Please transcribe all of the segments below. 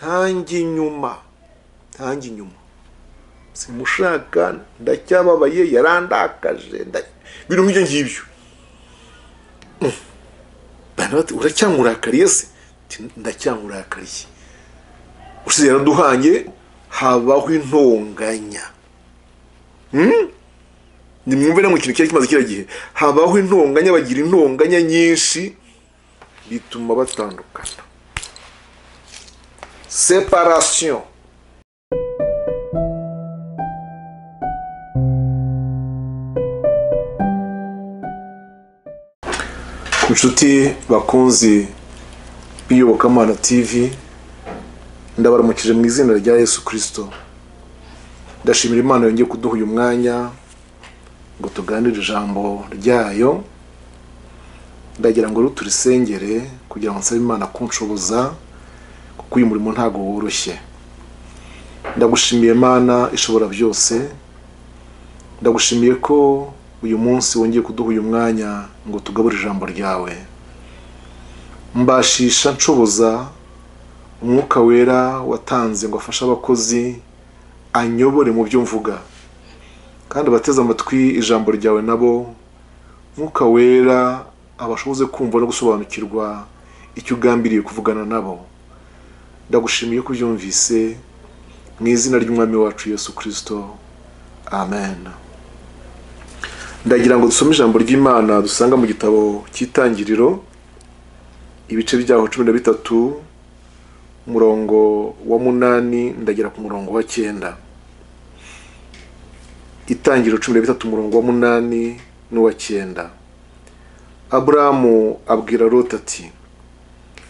Ntange inyuma, ntange inyuma, simushaka, ndacyababaye, yarandakaje, ibintu nk'ibyo ngibyo. Bana bati uracyankurakariye se? Ndacyankurakariye. Ushize yaraduhanye, habaho intonganya. Nimwumve namwe ikintu cyari kimaze kiriya gihe. Habaho intonganya, bagira intonganya nyinshi, bituma batandukana. Separation. Inshuti bakunzi b'Iyobokamana TV, ndabaramukije mu izina rya Yesu Kristo. Ndashimira Imana yongeye kuduha uyu mwanya ngo tuganire ijambo ryayo. Ndagira ngo turisengere kugira ngo nsabe Imana kunshoboza, kuko uyu murimo ntago woroshye. Ndagushimiye Imana ishobora byose, ndagushimiye ko uyu munsi wongeye kuduha uyu mwanya ngo tugabure ijambo ryawe. Mbashisha nshoboza umwuka wera watanze ngo afashe abakozi, anyobore mu byo mvuga, kandi abateze amatwi ijambo ryawe nabo mwuka wera abashoboze kumva no gusobanukirwa icyo ugambiriye kuvugana nabo. Ndagushimiye ko ubyumvise mu izina ry'Umwami wacu Yesu Kristo, amen. Ndagira ngo dusome ijambo ry'Imana dusanga mu gitabo cy'Itangiriro, ibice byaho 13, umurongo wa 8 ndagera ku murongo wa 9. Itangiriro 13 umurongo wa 8 n'uwa 9. Aburahamu abwira Loti ati: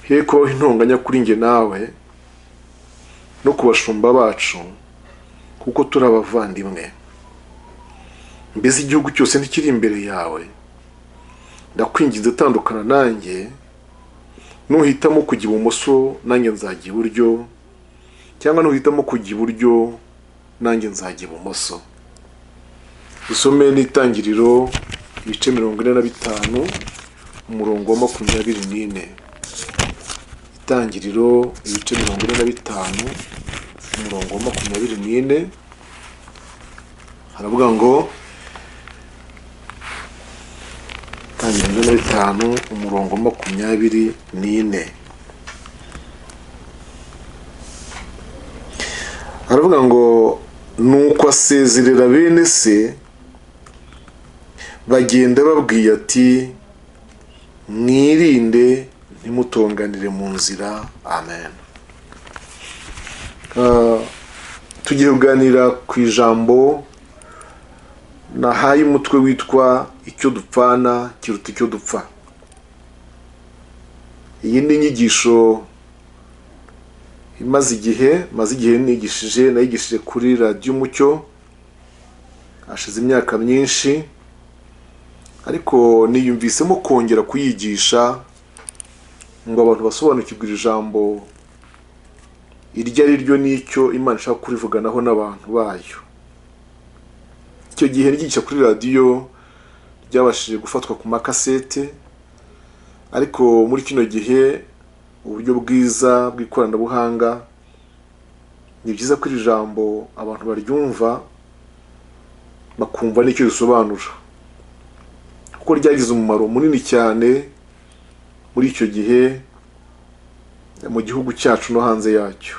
he kubaho intonganya kuri njye nawe no ku bashumba bacu, kuko turi abavandimwe. Mbese igihugu cyose ntikiri imbere yawe? Ndakwinginze tandukana nanjye, nuhitamo kujya ibumoso nanjye nzajya iburyo, cyangwa nuhitamo kujya iburyo nanjye nzajya ibumoso. Dusome n'Itangiriro ibice 45 umurongo wa 24. Itangiriro ibice 45 umurongo wa 24, haravuga ngo Itangiriro 45 umurongo wa 24, haravuga ngo nuko asezerera bene se, bagenda babwiye ati mwirinde ntimutonganire mu nzira. Amen. Tugiye kuganira ku ijambo nahaye umutwe witwa icyo dupfana kiruta icyo dupfa. Iyi ni inyigisho imaze igihe nigishije, nayigishije kuri Radio Umucyo hashize imyaka myinshi, ariko niyumvisemo kongera kuyigisha ngo abantu basobanukirwe iri jambo iryo ari ryo n'icyo Imana ishaka kurivuganaho n'abantu bayo. Icyo gihe ryigisha kuri radio ryabashije gufatwa ku makasete, ariko muri kino gihe uburyo bwiza bw'ikoranabuhanga ni byiza ko iri jambo abantu baryumva bakumva n'icyo risobanura, kuko ryagize umumaro munini cyane muri icyo gihe mu gihugu cyacu no hanze yacyo.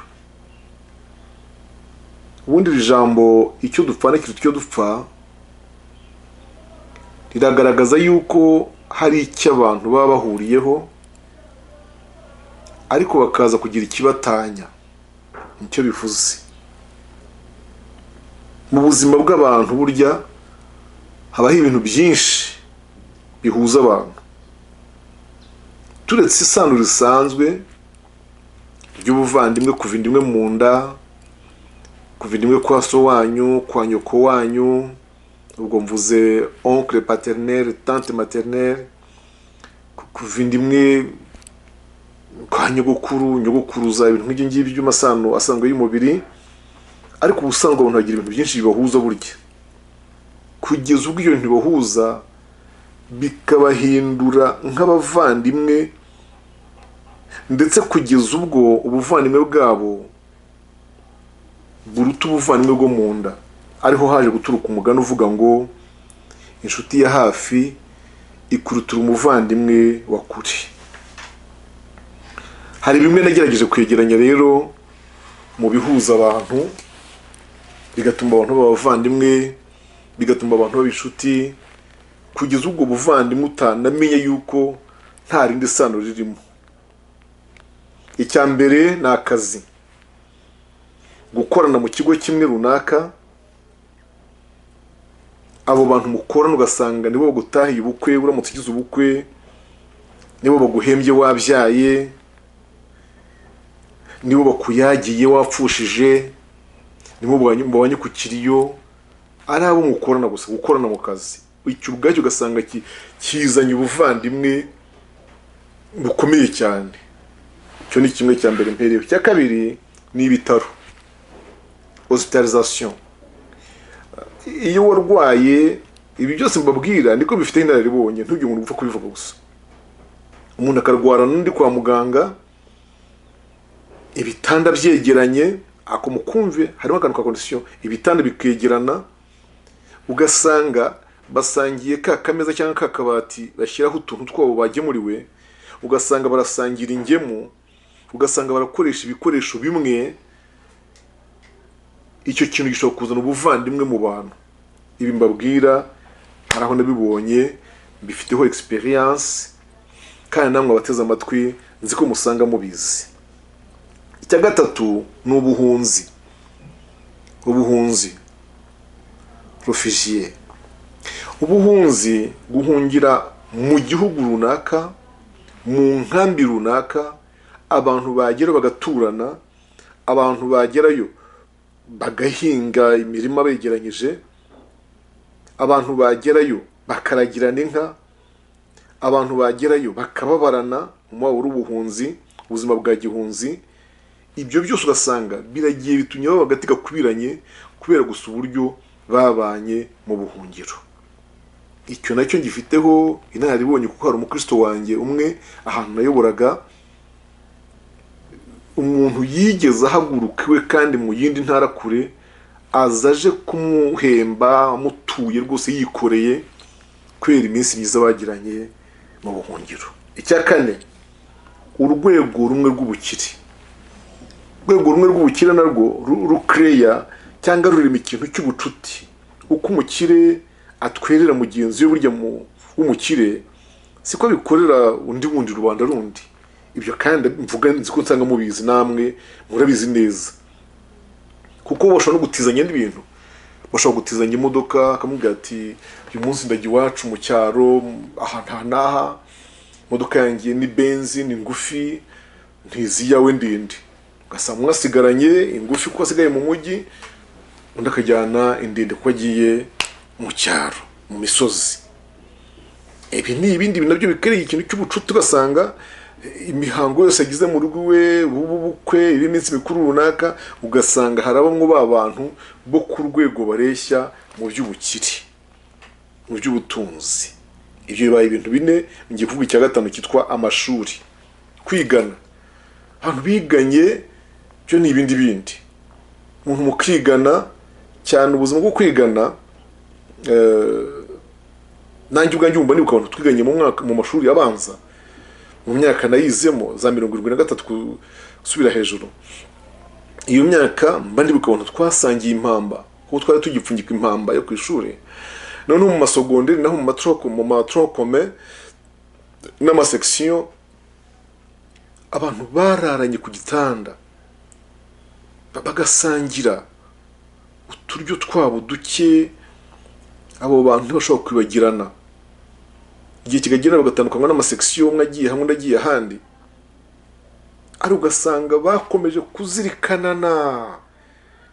Ubundi iri jambo icyo dupfana kiruta icyo dupfa riragaragaza yuko hari icyo abantu baba bahuriyeho, ariko bakaza kugira ikibatanya. Nicyo bivuze. Mu buzima bw'abantu burya habaho ibintu byinshi bihuza abantu, turetse isano risanzwe ry'ubuvandimwe, kuva inda imwe mu nda, kuva inda imwe kwa so wanyu, kwa nyoko wanyu, ubwo mvuze oncle paternel, tante maternelle, kuva inda imwe kwa nyogokuru, nyogokuruza, ibintu nk'ibyo ngibyo by'amasano asanzwe y'umubiri. Ariko ubusanzwe abantu bagira ibintu byinshi bibahuza burya, kugeza ubwo ibyo bintu bibahuza bikabahindura nk'abavandimwe, Ndetse kugeza ubwo ubuvandimwe bwabo buruta ubuvandimwe bwo mu nda. Ariho haje guturuka umugani uvuga ngo inshuti ya hafi ikurutura umuvandimwe wa kure. Hari bimwe nagerageje kwegeranya rero mu bihuza abantu, bigatuma abantu baba abavandimwe, bigatuma abantu baba inshuti, kugeza ubwo buvandimwe utanamenye yuko nta rindi sano ririmo. Icya mbere ni akazi, gukorana mu kigo kimwe runaka, abo bantu mukorana ugasanga nibo bagutahiye ubukwe, uramutse ugize ubukwe nibo baguhembye wabyaye, nibo bakuyagiye wapfushije, nibo babanye ku kiriyo, ari abo mukorana gusa, gukorana mu kazi. Icyo ubwacyo ugasanga kizanye ubuvandimwe bukomeye cyane. Icyo ni kimwe cya mbere mperewe. Icya kabiri ni ibitaro, hospitalisation. Iyo warwaye, ibi byose mbabwira niko bifite inararibonye, ntugire umuntu upfa kubivuga gusa. Umuntu akarwara n'undi kwa muganga, ibitanda byegeranye, ako mukumve harimo akantu ka condition, ibitanda bikegerana, ugasanga basangiye ka kameza cyangwa ka kabati bashyiraho utuntu twabo bagemuriwe, ugasanga barasangira ingemu, ugasanga barakoresha ibikoresho bimwe. Icyo kintu gishobora kuzana ubuvandimwe mu bantu. Ibi mbabwira hari aho nabibonye, mbifiteho experience, kandi namwe abateze amatwi nzi ko musanga mubizi. Icya gatatu ni ubuhunzi. Ubuhunzi, refugié. Ubuhunzi, guhungira mu gihugu runaka, mu nkambi runaka, abantu bagera bagaturana, abantu bagerayo bagahinga imirima begeranyije, abantu bagerayo bakaragirana inka, abantu bagerayo bakababarana mu waba ubuhunzi, ubuzima bwa gihunzi. Ibyo byose ugasanga biragiye bitumye baba hagati gakubiranye kubera gusa uburyo babanye mu buhungiro. Icyo nacyo ngifiteho inararibonye, kuko hari umukristo wanjye umwe ahantu nayoboraga, umuntu yigeze ahaguruka iwe kandi mu yindi ntara kure, aza aje kumuhemba amutuye rwose yikoreye, kubera iminsi myiza bagiranye mu buhungiro. Icya kane, urwego rumwe rw'ubukire. Urwego rumwe rw'ubukire narwo rukeya cyangwa rurema ikintu cy'ubucuti. Uko umukire atwerera mugenzi we burya w'umukire, siko bikorera undi wundi rubanda rundi. Ibyo kandi mvuga nzi ko nsanga mubizi, namwe murabizi neza, kuko bashobora no gutizanya n'ibintu. Bashobora gutizanya imodoka, akamubwira ati uyu munsi ndajya iwacu mu cyaro aha nta n'aha, imodoka yanjye ni benzi, ni ngufi, ntizi iyawe ndende. Ugasanga umwe asigaranye ingufi kuko asigaye mu mujyi, undi akajyana indende kuko agiye mu cyaro mu misozi. Ibi ni ibindi bintu nabyo bikereye ikintu cy'ubucuti. Ugasanga imihango yose agize mu rugo iwe, ubukwe, iminsi mikuru runaka, ugasanga hari abamwe ba bantu bo ku rwego bareshya mu by'ubukire, mu by'ubutunzi. Ibyo bibaye ibintu bine. Ngiye kuvuga icya gatanu cyitwa amashuri, kwigana. Abantu biganye byo ni ibindi bindi. Umuntu mukigana cyane, ubuzima bwo kwigana, nanjye ubwanjye wumva nibuka abantu twiganye mu mwaka mu mashuri abanza, mu myaka nayizemo za 73 gusubira hejuru. Iyo myaka mba ndibuka abantu twasangiye impamba, kuko twari tugipfunyika impamba yo ku ishuri. Noneho mu masogonderi naho mu matrokome n'amasection, abantu bararanye ku gitanda, bagasangira uturyo twabo duke. Abo bantu ntibashobora kwibagirana. Igihe kikagera bagatandukanywa n'amasection, umwe agiye hamwe undi agiye ahandi, ari ugasanga bakomeje kuzirikanana.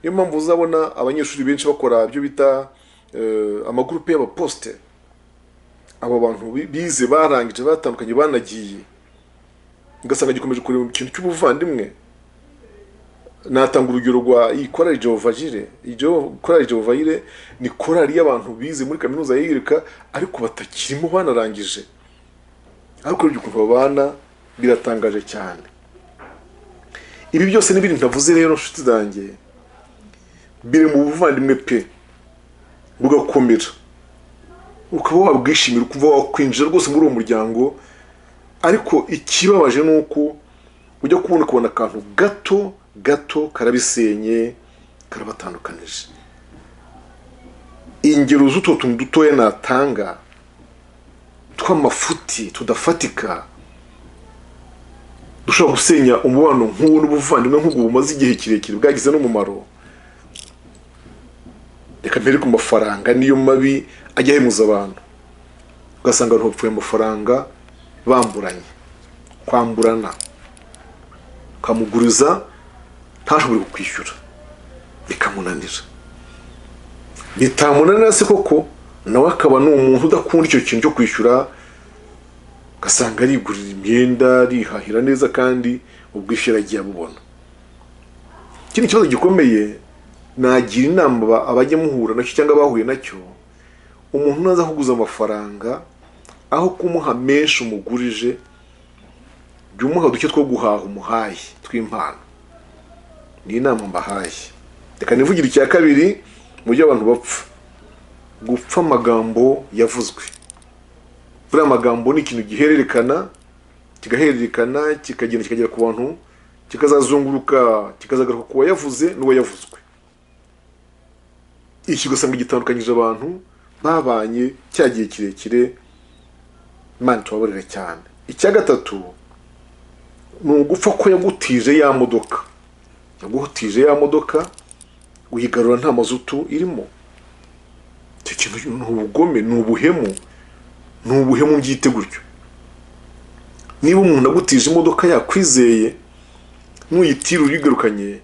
Niyo mpamvu uzabona abanyeshuri benshi bakora ibyo bita amagurupe y'abaposite. Abo bantu bize barangije batandukanye banagiye, ugasanga gikomeje kureba ikintu cy'ubuvandimwe. Natanga urugero rwa iyi korali Jehovah Jireh. Korali Jehovah Jireh ni korali y'abantu bize muri kaminuza ya Yerika ariko batakirimo, banarangije, ariko urebye ukuntu babana biratangaje cyane. Ibi byose n'ibindi ntavuze rero nshuti zanjye biri mu buvandimwe pe, bugakomera, ukaba wabwishimira, ukuva wakwinjira rwose muri uwo muryango. Ariko ikibabaje ni uko ujya kubona ukabona akantu gato gato karabisenye, karabatandukanije. Ingero z'utwo tuntu dutoya natanga tw'amafuti tudafatika dushobora gusenya umubano nk'uwo n'ubuvandimwe nk'ubwo bumaze igihe kirekire bwagize n'umumaro. Reka mpere ku mafaranga, niyo mabi ajya ahemuza abantu, ugasanga abantu bapfuye amafaranga bamburanye, kwamburana, ukamuguriza ntashobore kukwishyura bikamunanira, bitamunanira se koko nawe akaba ni umuntu udakunda icyo kintu cyo kwishyura, ugasanga arigurira imyenda, arihahira neza, kandi ubwishyura agiye abubona. Ikindi kibazo gikomeye nagira inama abajya muhura nacyo cyangwa bahuye nacyo, umuntu naza kuguza amafaranga, aho kumuha menshi umugurije, jya umuha duke two guhaha umuhaye tw'impano. Ni inama mbahaye. Reka nivugire icya kabiri mu byo abantu bapfa, gupfa amagambo yavuzwe. Buriya amagambo ni ikintu gihererekana, kigahererekana, kikagenda kikagera ku bantu, kikazazunguruka, kikazagaruka ku wayavuze n'uwayavuzwe. Iki ugasanga gitandukanyije abantu babanye cya gihe kirekire. Imana tubabarire cyane. Icya gatatu ni ugupfa ko yagutije ya modoka, yagutije ya modoka uyigarura nta mazutu irimo. Icyo kintu ni ubugome, ni ubuhemu, ni ubuhemu byite gutyo. Niba umuntu agutije imodoka yakwizeye, nuyitira uyigarukanye,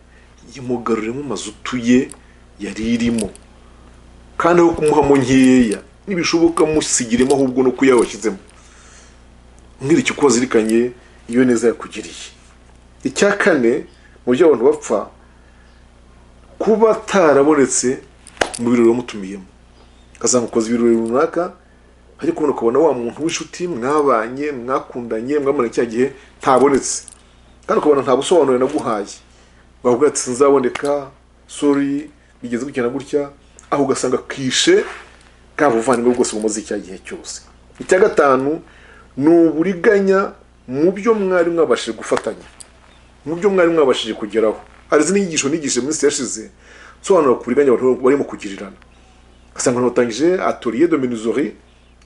yimugaruremo mazutu ye yari irimo, kandi aho kumuhamo nkeya nibishoboka musigiremo ahubwo no kuyawashyizemo. Mwireke uko wazirikanye iyo neza yakugiriye. Icya kane mu byo abantu bapfa, kuba atarabonetse mu birori wamutumiyemo, ugasanga ukoze ibirori runaka, ariko ubona ukabona wa muntu w'inshuti mwabanye, mwakundanye, mwamaranye cya gihe ntabonetse, kandi ukabona nta busobanuro naguhaye, bavuga ati sinzaboneka, sorry, bigeze gutya na gutya, aho ugasanga kishe bwa buvandimwe bwose bumaze cya gihe cyose. Icya gatanu ni uburiganya mu byo mwari mwabashije gufatanya, mu byo mwari mwabashije kugeraho. Hari izindi nyigisho nigishije mu minsi yashize nsobanura ku buriganya abantu barimo kugirirana. Ugasanga abantu batangije atelier de menuiserie,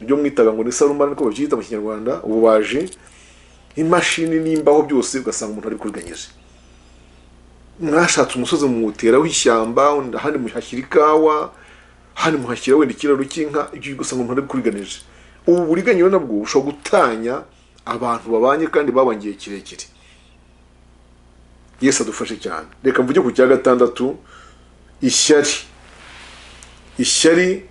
ibyo mwitaga ngo ni sarumara niko babyita mu Kinyarwanda, ububaji, imashini n'imbaho byose, ugasanga umuntu ari kuriganyije. Mwashatse umusozi muwuteraho ishyamba, ahandi muhashyira ikawa, ahandi muhashyira wenda ikiraro cy'inka, ibyo ugasanga umuntu ari kuriganije. Ubu buriganya nabwo bushobora gutanya abantu babanye kandi babangiye kirekire. Yesu adufashe cyane. Reka mvuge ku cya gatandatu, ishyari. Ishyari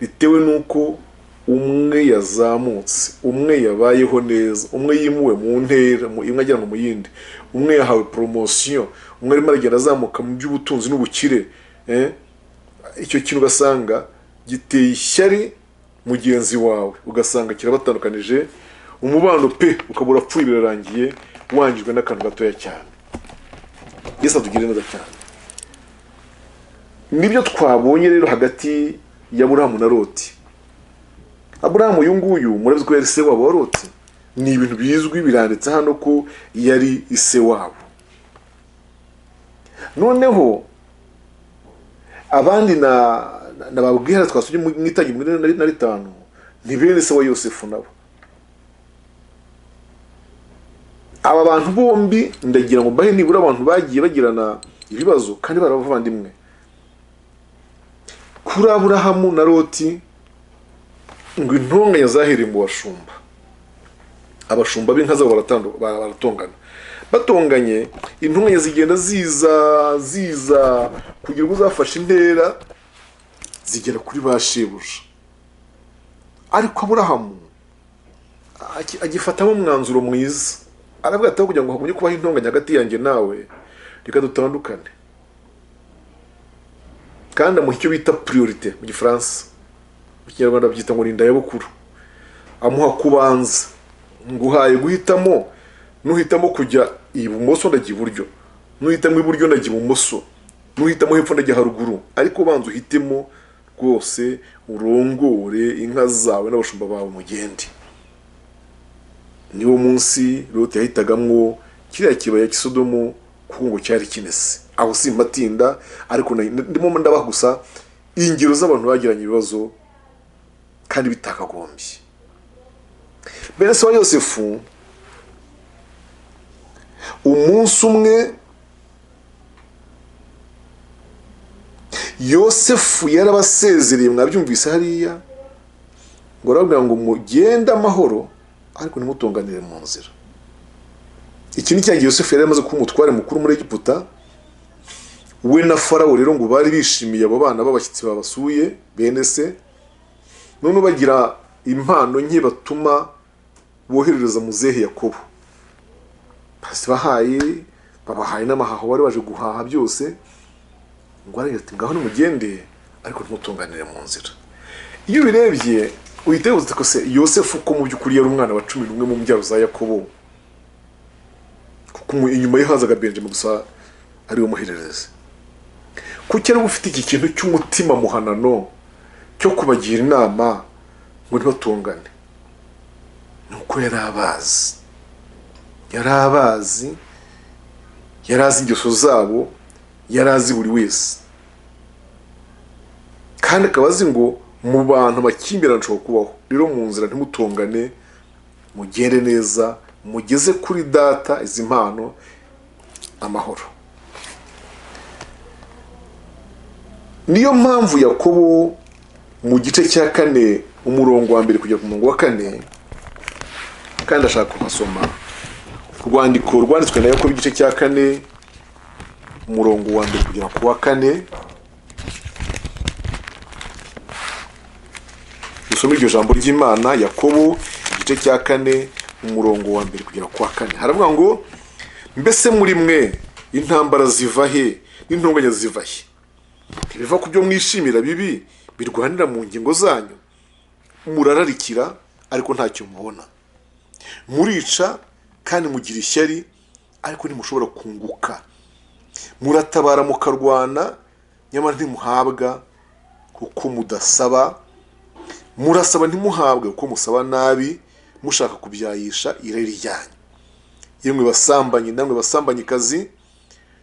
ritewe nuko umwe yazamutse, umwe yabayeho neza, umwe yimuwe mu ntera, imwe ajyanwa mu yindi, umwe yahawe promotion, umwe arimo aragenda azamuka mu by'ubutunzi n'ubukire. Icyo kintu ugasanga giteye ishyari mugenzi wawe, ugasanga kirabatandukanije, umubano pe ukabura apfuye, birarangiye, wangijwe n'akantu gatoya cyane. Yesu atugirire neza cyane. Nibyo twabonye rero hagati ya Aburahamu na Loti. Aburahamu uyu nguyu murabizi ko yari se wabo wa Loti, ni ibintu bizwi biranditse hano ko yari ise wabo. Noneho abandi nababwira twasubye mu itangiriro na 5 ni bene se wa Yosefu nabo. Aba bantu bombi ndagira ngo mbahe nibura abantu bagiye bagirana ibibazo kandi barabavandimwe. Kuri Aburahamu na Loti ngo intonganya zahereye mu bashumba. Abashumba b'inka zabo baratongana. Batonganye intonganya zigenda ziza kugira ngo zafashe intera zigera kuri ba shebuja. Ariko Aburahamu agifatamo umwanzuro mwiza, aravuga ati kugira ngo hagumye kubaho intonganya hagati yanjye nawe, reka dutandukane. Kandi amuha icyo bita priorité mu Gifaransa, mu Kinyarwanda babyita ngo ni indayabukuru. Amuha kubanza, nguhaye guhitamo, nuhitamo kujya ibumoso ndajya iburyo, Nuhitamo iburyo ndajya ibumoso, nuhitamo hepfo ndajya haruguru, ariko banza uhitemo rwose, urongore inka zawe n'abashumba bawe mugende. Niwo munsi Loti yahitagamwo kiriya kibaya cy'Isodomu kuko ngo cyari kinese. Aho simpatinda, ariko ndimo ndabaha gusa ingero z'abantu bagiranye ibibazo kandi bitakagombye. Bene se wa Yosefu umunsi umwe Yosefu yarabasezereye, mwabyumvise hariya, ngo arababwira ngo mugende amahoro ariko ntimutunganire mu nzira. Iki ni cyagihe Yosefu yari amaze kuba umutware mukuru muri Egiputa. We na Farawo rero ngo bari bishimiye abo bana b'abashyitsi babasuye bene se, none bagira impano nke batuma boherereza muzehe Yakobo. Bahaye babahaye n'amahaho bari baje guhaha byose, ngo aragira ati ngaho nimugende ariko ntimutunganire mu nzira. Iyo ubirebye uhita wibaza ko se Yosefu ko mu by'ukuri yari umwana wa 11 mu mbyaro za Yakobo, kuko inyuma ye hazaga Benjamin gusa ari we muhererezi. Kuki ari ufite iki kintu cy'umutima muhanano cyo kubagira inama ngo ntibatungane? Nuko yari abazi, yari azi ingeso zabo, yari azi buri wese, kandi akaba azi ngo mu bantu amakimbirane ashobora kubaho. Rero mu nzira ntimutongane, mugende neza, mugeze kuri data izi mpano amahoro. Niyo mpamvu Yakobo mu gice cya 4 umurongo wa 1 kugera ku murongo wa 4, kandi ashaka kuhasoma urwandiko rwanditswe na Yakobo igice cya 4 umurongo wa 1 kugera ku wa 4. Dusome iryo jambo ry'Imana. Yakobo igice cya 4 umurongo wa 1 kugera ku wa 4, haravuga ngo mbese muri mwe intambara ziva he n'intonganya ziva he? Ntibiva ku byo mwishimira bibi birwanira mu ngingo zanyu? Murararikira ariko ntacyo mubona, murica kandi mugira ishyari ariko ntimushobora kunguka, muratabara mukarwana nyamara ntimuhabwa kuko mudasaba, murasaba ntimuhabwe kuko musaba nabi, mushaka kubyayisha irari ryanyu. Yemwe basambanyi namwe basambanyikazi,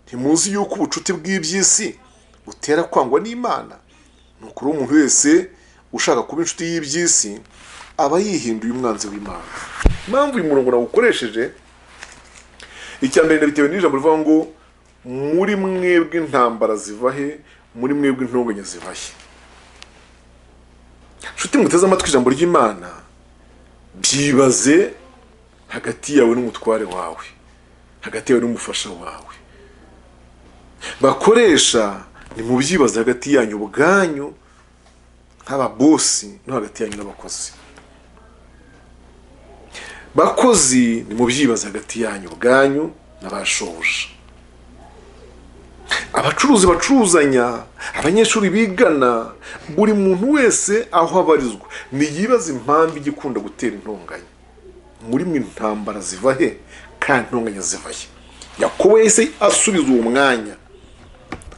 ntimuzi yuko ubucuti bw'iby'isi butera kwangwa n'Imana? Nuko umuntu wese ushaka kuba inshuti y'iby'isi aba yihinduye umwanzi w'Imana. Impamvu uyu murongo nawukoresheje, icya mbere bitewe n'ijambo rivuga ngo muri mwebwe intambara ziva he, muri mwebwe intonganya ziva he. Nshuti muteze amatwi ijambo ry'Imana, byibaze hagati yawe n'umutware wawe, hagati yawe n'umufasha wawe. Bakoresha ni mubyibaze hagati yanyu ubwanyu nk'ababosi no hagati yanyu n'abakozi. Bakozi ni mubyibaze hagati yanyu ubwanyu n'abashoje. Abacuruzi bacuruzanya, abanyeshuri bigana, buri muntu wese aho abarizwa niyibaze impamvu igikunda gutera intonganya. Muri mwe intambara ziva he kandi intonganya ziva he? Yakobo yahise asubiza uwo mwanya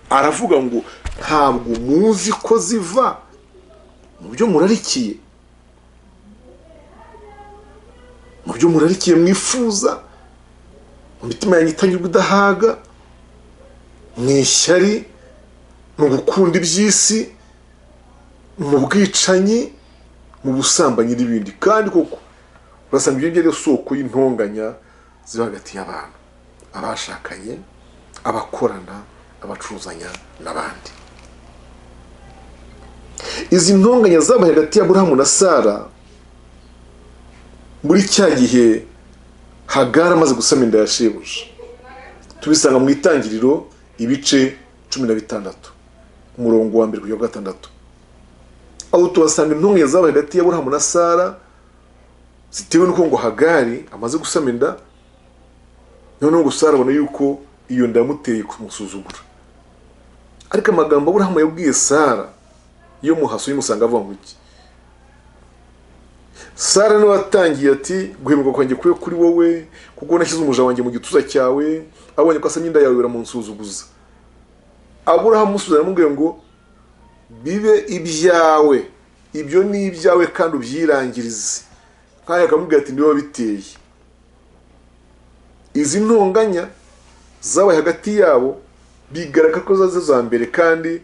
aravuga ngo ntabwo muzi ko ziva mu byo murarikiye, mu byo murarikiye mwifuza, mu mitima yanyu itanyurwa idahaga, mu ishyari, mu gukunda iby'isi, mu bwicanyi, mu busambanyi n'ibindi. Kandi koko urasanga ibyo ngibyo ari isoko y'intonganya ziba hagati y'abantu, abashakanye, abakorana, abacuruzanya n'abandi. Izi ntonganya zabaye hagati ya Aburahamu na Sara muri cya gihe Hagari amaze gusama inda ya shebuja. Tubisanga mu Itangiriro ibice 16 umurongo wa 1 kugera ku 6. Aho tuhasanga intonganya zabaye hagati ya Aburahamu na Sara zitewe n'uko ngo Hagari amaze gusama inda, noneho ngo Sara abona yuko iyo nda yamuteye kumusuzugura. Ariko amagambo Aburahamu yabwiye Sara iyo muhaso yimusanga avuga ngo iki? Sara niwe watangiye ati guhemuka kwanjye kube kuri wowe, kuko nashyize umuja wanjye mu gituza cyawe, abonye ko asamye inda yawe biramunsuzuguza. Aburahamu asubiza aramubwira ngo bibe ibyawe, ibyo ni ibyawe kandi ubyirangirize. Nk'aho akamubwira ati niwe wabiteye. Izi ntonganya zabaye hagati yabo bigaragara ko zaza za mbere, kandi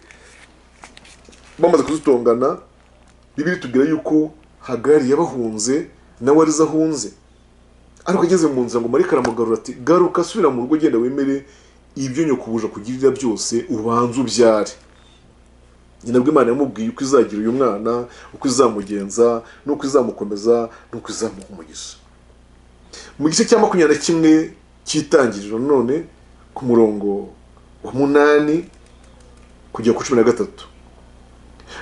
bamaze kuzitongana Bibiliya itubwira yuko Hagari yabahunze nawe arizo ahunze. Ariko ageze mu nzira ngo marayika aramugarura ati garuka asubira mu rugo, genda wemere ibyo nyokubuja kugirira byose, ubanze ubyare. Nyina bw'Imana yamubwiye uko izagira uyu mwana, uko izamugenza, n'uko izamukomeza, n'uko izamuha umugisha. Mu gice cya 21 cy'itangiriro none ku murongo wa 8 kugera ku 13,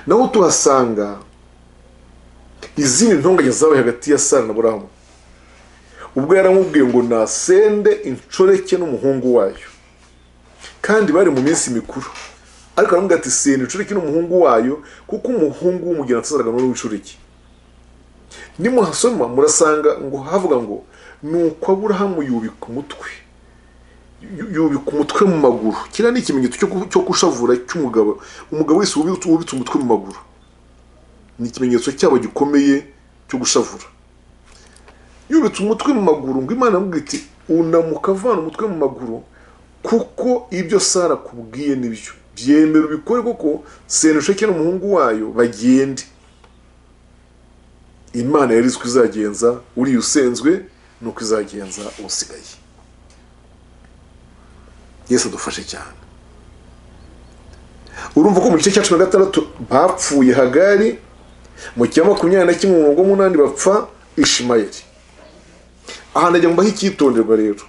naho tuhasanga izindi ntonganya zabaye hagati ya Sara na Aburahamu, ubwo yaramubwiye ngo nasende inshoreke n'umuhungu wayo, kandi bari mu minsi mikuru. Ariko aramubwira ati senda inshoreke n'umuhungu wayo, kuko umuhungu w'umugeni atazaragana n'uw'inshoreke. Nimuhasoma murasanga ngo havuga ngo nuko Aburahamu yubika umutwe, yubika umutwe mu maguru. Kiriya ni ikimenyetso cyo kushavura cy'umugabo. Umugabo wese wubitse umutwe mu maguru ni ikimenyetso cyabo gikomeye cyo gushavura. Yubitse umutwe mu maguru, ngo Imana imubwira iti unamuka avana umutwe mu maguru, kuko ibyo Sara akubwiye nibyo, byemera ubikore, kuko senda inshoreke n'umuhungu wayo bagende. Imana yari izi uko izagenza uriya usenzwe n'uko izagenza usigaye. Yesu adufashe cyane. Urumva ko mu gice cya 16 bapfuye Hagari, mu cya 21 umurongo 8 bapfa Ishimayeli. Aha najya mbaho icyitonderwa rero.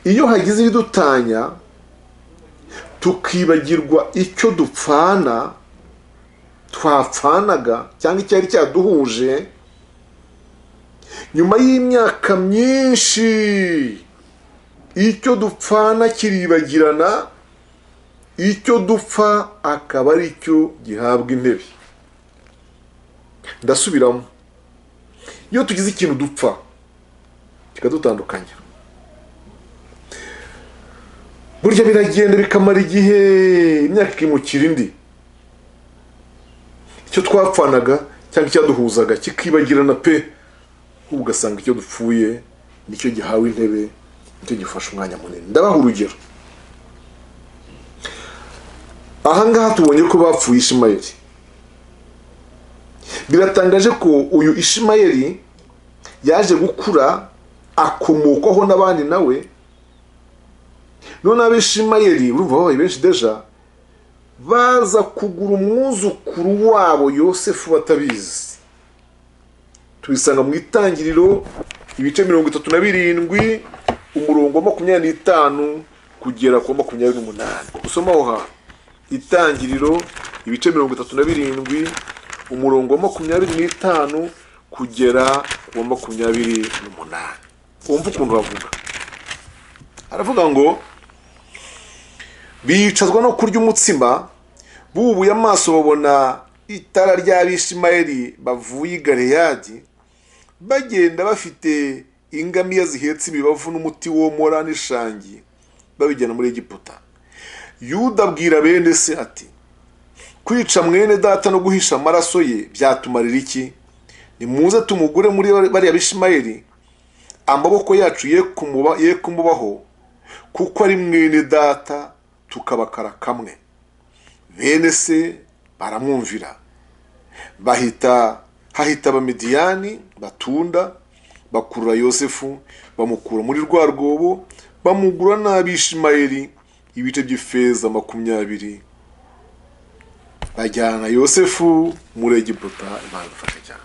Iyo hagize ibidutanya tukibagirwa icyo dupfana, twapfanaga cyangwa icyari cyaduhuje, nyuma y'imyaka myinshi icyo dupfana kiribagirana, icyo dupfa akaba ari cyo gihabwa intebe. Ndasubiramo, iyo tugize ikintu dupfa kikadutandukanya, burya biragenda bikamara igihe, imyaka ikimukira indi, icyo twapfanaga cyangwa icyaduhuzaga kikibagirana pe, ugasanga icyo dupfuye nicyo gihawe intebe, nicyo gifasha umwanya munini. Ndabaha urugero. Aha ngaha tubonye ko bapfuye Ishimayeli. Biratangaje ko uyu Ishimayeli yaje gukura akomokwaho n'abandi nawe. None abishimayeli urumva babaye benshi deja, baza kugura umwuzukuru wabo Yosefu batabizi. Tubisanga mu Itangiriro ibice 37 umurongo wa 25 kugera ku 28. Usoma aho hantu. Itangiriro ibice 37 umurongo wa 25 kugera ku 28. Umva ukuntu bavuga. Aravuga ngo bicazwa no kurya umutsima, bubuye amaso babona itara ry'abishimayeli bavuye i Galeyadi, bagenda bafite ingamiya zihetse imibavu n'umuti womora n'ishangi, babijyana muri Egiputa. Yuda abwira bene se ati kwica mwene data no guhisha amaraso ye byatumarira iki? Nimuze tumugure muri bariya bishimayeli, amaboko yacu ye kumubaho, kuko ari mwene data, tukabakara kamwe. Bene se baramwumvira, hahita abamidiyani batunda, bakurura Yosefu bamukura muri rwa rwobo, bamugura n'abishimayeli ibice by'ifeza 20, bajyana Yosefu muri Egiputa. Imana idufashe cyane.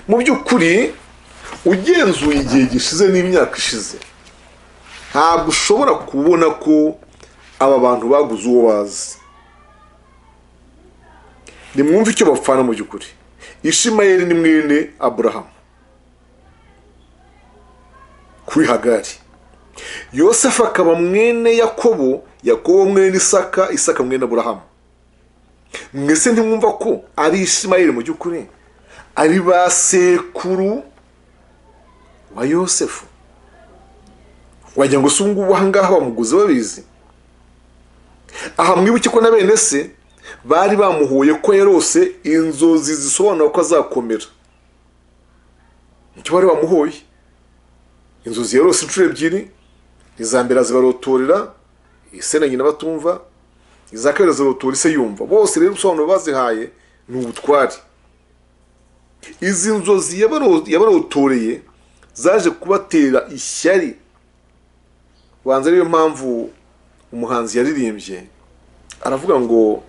Mu by'ukuri ugenzuye igihe gishize n'imyaka ishize, ntabwo ushobora kubona ko aba bantu baguze uwo bazi. Nimwumve icyo bapfana mu by'ukuri. Ishimayeli ni mwene Aburahamu kuri Hagari, Yosefu akaba mwene Yakobo, Yakobo mwene Isaka, Isaka mwene Aburahamu. Mwese ntimwumva ko ari Ishimayeli mu by'ukuri ari ba sekuru wa Yosefu? Wagira ngo se ubu ngubu aha ngaha bamuguze babizi? Aha mwibuke ko na bene se bari bamuhuye ko yarose inzozi zisobanura ko azakomera. Nicyo bari bamuhoye. Inzozi yarose inshuro ebyiri, iza mbere azibarotorera ise na nyina batumva, iza kabiri azibarotora ise yumva. Bose rero ubusobanuro bazihaye ni ubutware. Izi nzozi yabarotoreye zaje kubatera ishyari. Banza ariyo mpamvu umuhanzi yaririmbye aravuga ngo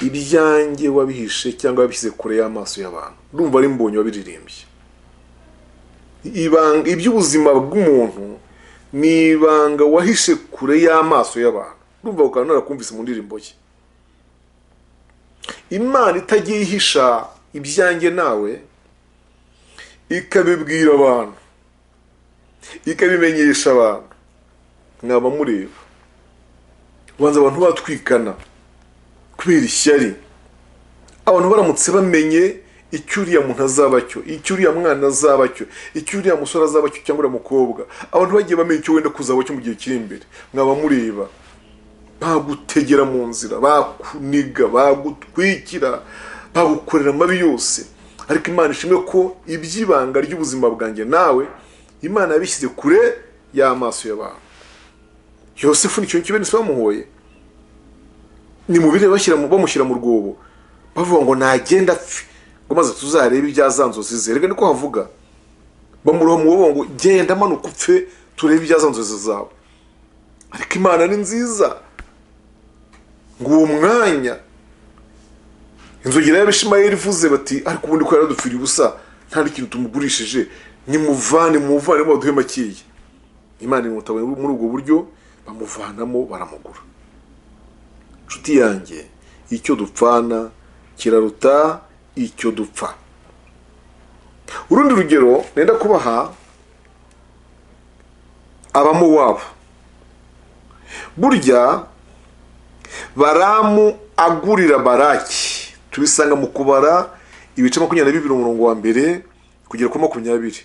ibyanjye wabihishe cyangwa wabishyize kure y'amaso y'abantu. Ndumva ari Mbonyi wabiririmbye. Ibanga iby'ubuzima bw'umuntu ni ibanga wahishe kure y'amaso y'abantu. Ndumva ukaba narakumvise mu ndirimbo ye. Imana itagiye ihisha ibyanjye nawe, ikabibwira abantu, ikabimenyesha abantu, mwaba mureba. Ubanza abantu batwikana kubera ishyari. Abantu baramutse bamenye icyo uriya muntu azaba cyo, icyo uriya mwana azaba cyo, icyo uriya musore azaba cyo cyangwa uriya mukobwa, abantu bagiye bamenya icyo wenda kuzaba cyo mu gihe kiri imbere, mwaba mureba. Bagutegera mu nzira, bakuniga, bagutwikira, bagukorera amabi yose. Ariko Imana ishimwe ko iby'ibanga ry'ubuzima bwanjye nawe Imana yabishyize kure y'amaso y'abantu. Yosefu nicyo bene se bamuhoye. Ni mubire bamushyira mu rwobo, bavuga ngo nagenda apfe, ngo maze tuzarebe ibya za nzozi ze. Reka niko havuga, bamuroha mu wobo ngo genda manuka upfe turebe ibya za nzozi zawe. Ariko Imana ni nziza, ngo uwo mwanya inzogera y'Abishimayeli ivuze bati ariko ubundi ko yaradupfiriye ubusa, nta n'ikintu tumugurishije, nimuvane muvane baduhe makeya. Imana imutabara muri ubwo buryo, bamuvanamo baramugura. Nshuti yanjye, icyo dupfana kiraruta icyo dupfa. Urundi rugero nenda kubaha, Abamowabu. Burya Baramu agurira Baraki, tubisanga mu Kubara ibice 22 umurongo wa mbere kugera kuri 20.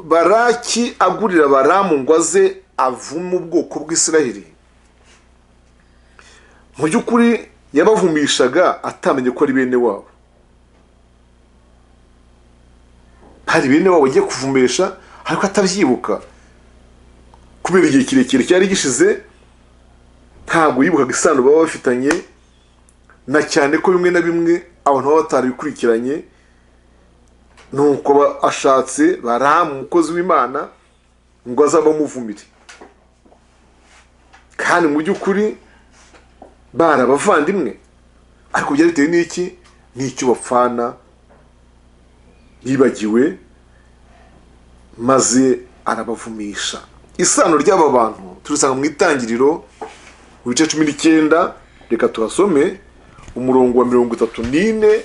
Baraki agurira Baramu ngo aze avume ubwoko bw'Isiraheli. Mu by'ukuri yabavumishaga atamenye ko ari bene wabo. Hari bene wabo agiye kuvumesha ariko atabyibuka, kubera igihe kirekire cyari gishize ntabwo yibukaga isano baba bafitanye, na cyane ko bimwe na bimwe abantu baba batarabikurikiranye. Nuko ashatse Baramu umukozi w'Imana ngo azabamuvumire, kandi mu by'ukuri bari abavandimwe. Ariko byari bitewe n'iki? N'icyo bapfana bibagiwe, maze arabavumisha. Isano ry'aba bantu turisanga mu Itangiriro mu bice 19. Reka tuhasome umurongo wa 34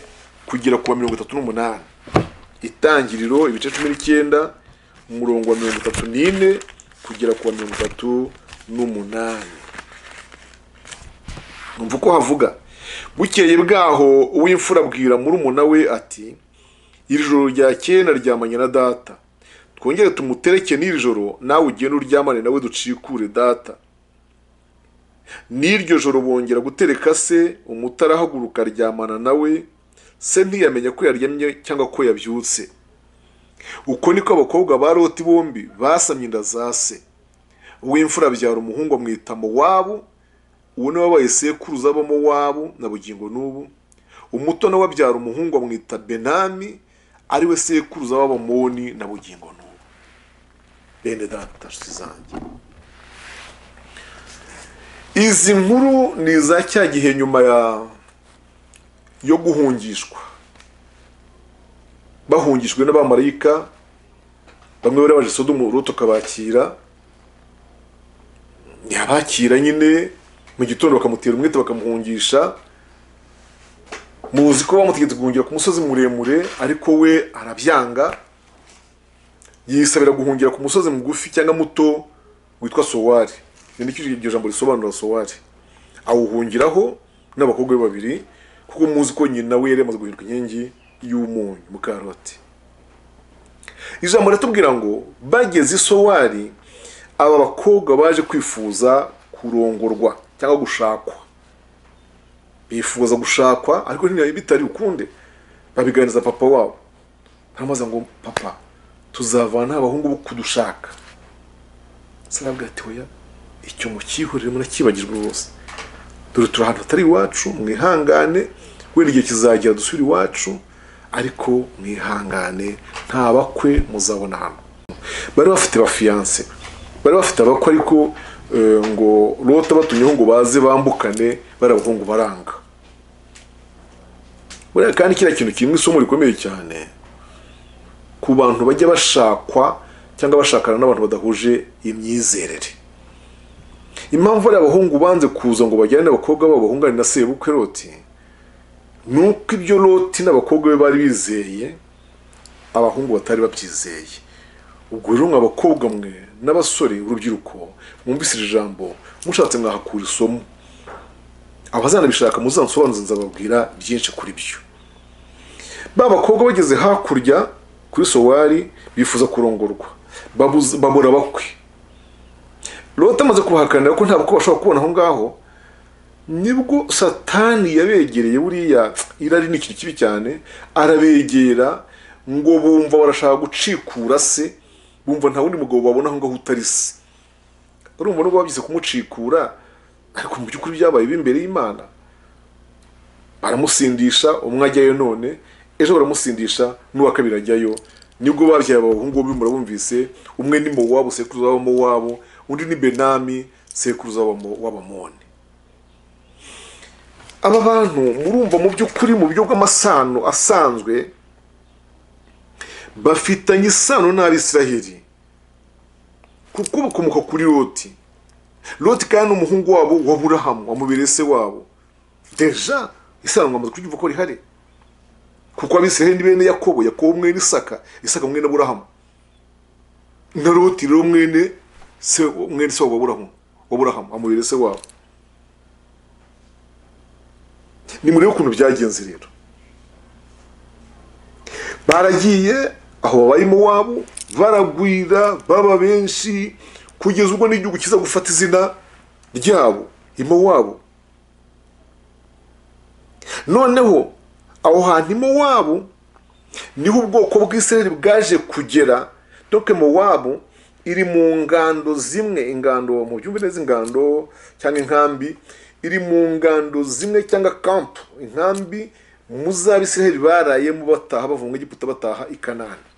kugera ku wa 38. Itangiriro ibice 19 umurongo wa 34 kugera ku wa 38. Numva uko havuga. Bukeye bwaho uw'imfura abwira murumuna we ati iri joro ryakeye naryamanye na data, twongere tumutereke n'iri joro, nawe ugende uryamane nawe ducikure data. N'iryo joro bongera gutereka se, umuto arahaguruka aryamana nawe, se ntiyamenya ko yaryamye cyangwa ko yabyutse. Uko niko abakobwa ba Loti bombi basamye inda za se. Uw'imfura abyara umuhungu amwita Mowabu, uwo ni we wabaye sekuruza w'Abamowabu na bugingo n'ubu. Umuto nawe abyara umuhungu amwita Benami, ari we sekuruza w'Abamoni na bugingo n'ubu. Bene data nshuti zanjye, izi nkuru ni iza cya gihe nyuma yo guhungishwa. Bahungishwe n'abamarayika, bamwe bari baje Sodomu, Loti akabakira. Yabakira nyine mu gitondo bakamutera umwete bakamuhungisha. Muzi ko bamutegetse guhungira ku musozi muremure, ariko we arabyanga, yisabira guhungira ku musozi mugufi cyangwa muto witwa Sowari. Ni nicyo iryo jambo risobanura, Sowari. Awuhungiraho n'abakobwa be babiri, kuko muzi ko nyina we yari yamaze guhinduka inkingi y'umunyu muka Loti. Ijambo riratubwira ngo bageze i Sowari, aba bakobwa baje kwifuza kurongorwa cyangwa gushakwa. Bifuza gushakwa ariko bitari ukunde, babiganiriza papa wabo. Baramaze ngo papa, tuzavana abahungu bo kudushaka. Sarabwira ati oya, icyo mukihorere murakibagirwa rwose. Dore turi ahantu hatari iwacu, mwihangane, wenda igihe kizagera dusubire iwacu, ariko mwihangane, nta bakwe muzabona hano. Bari bafite bafiyanse, bari bafite abakwe, ariko ngo Loti batumyeho ngo baze bambukane, bari abahungu baranga. Buriya kandi kiriya kintu kirimo isomo rikomeye cyane ku bantu bajya bashakwa cyangwa bashakana n'abantu badahuje imyizerere. Impamvu ari abahungu banze kuza ngo bajyane n'abakobwa babo bahungane na sebukwe Loti, nuko ibyo Loti n'abakobwa be bari bizeye abahungu batari babyizeye. Ubwo rero mwa bakobwa mwe n'abasore, urubyiruko, mwumvise iri jambo, mushatse mwahakura isomo. Abazanabishaka muzansobanuze, nzababwira byinshi kuri byo. Ba bakobwa bageze hakurya kuri Sowari bifuza kurongorwa, babura bakwe. Loti amaze kubahakanira ko nta bukwe bashobora kubona aho ngaho, nibwo Satani yabegereye. Buriya irari ni ikintu kibi cyane, arabegera ngo bumva barashaka gucikura se, bumva nta wundi mugabo babona aho ngaho utari se. Urumva nubwo babyise kumucikura, ariko mu by'ukuri byabaye imbere y'Imana. Baramusindisha, umwe ajyayo none, ejo baramusindisha n'uwa kabiri ajyayo. Nibwo babyaye abahungu bombi, murabumvise, umwe ni Mowabu sekuruza w'Abamowabu, undi ni Benami sekuruza w'Abamoni. Aba bantu murumva mu by'ukuri mu buryo bw'amasano asanzwe bafitanye isano n'Abisiraheli, kuko bakomoka kuri Loti. Loti kandi umuhungu wabo wa Aburahamu, wamubereye se wabo. Deja isano ngamaze kubyumva ko rihari, kuko Abisiraheli ni bene Yakobo, Yakobo mwene Isaka, Isaka mwene Aburahamu, na Loti rero mwene se wa Aburahamu, amubereye se wabo. Ni muri ukuntu byagenze rero. Baragiye aho babaye Mowabu, baragwira baba benshi, kugeza ubwo n'igihugu kiza gufata izina ryabo Mowabu. Noneho aho hantu Mowabu niho ubwoko bw'Isiraheli bwaje kugera. Donc Mowabu iri mu ngando zimwe, ingando mu byumve neza, ingando cyangwa inkambi iri mu ngando zimwe cyangwa camp, inkambi muzabisiraheli barayemo bataha bava mu Egiputa bataha i Kanani.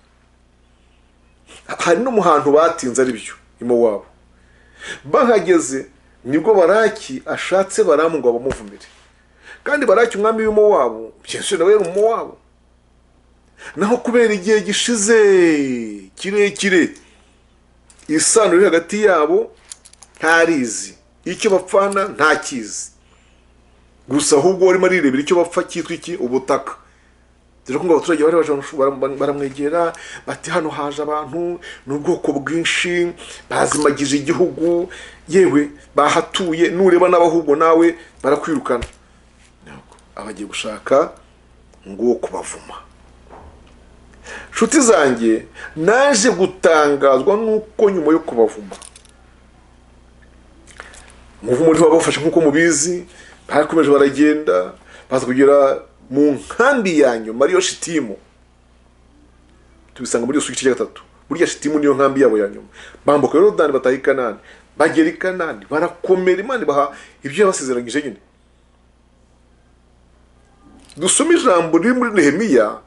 Hari no mu hantu batinze ari byo Mowabu. Bahageze nibwo Baraki ashatse Balamu ngo abamuvumire. Kandi Baraki umwami w'Imowabu, byinshi nawe yari Umumowabu. Naho kubera igihe gishize kirekire isano iri hagati yabo ntarizi, icyo bapfana ntakizi, gusa ahubwo warimo arirebera icyo bapfa cyitwa iki, ubutaka. Dore ko ngo abaturage bari baje baramwegera bati hano haje abantu n'ubwoko bwinshi, bazimagije igihugu, yewe bahatuye, nureba n'abahubwo nawe barakwirukana. Abagiye gushaka ngo kubavuma. Nshuti zanjye, naje gutangazwa nuko nyuma yo kubavuma, umuvumo ntibabafashe nkuko mubizi, barakomeje baragenda baza kugera mu nkambi ya nyuma ariyo Shitimu. Tubisanga muri Yosuwa igice cya 3. Burya Shitimu niyo nkambi yabo ya nyuma. Bambuka Yorodani bataha i Kanani, bagera i Kanani barakomera, Imana ibaha ibyo yabasezeranyije nyine. Dusome ijambo riri muri Nehemiya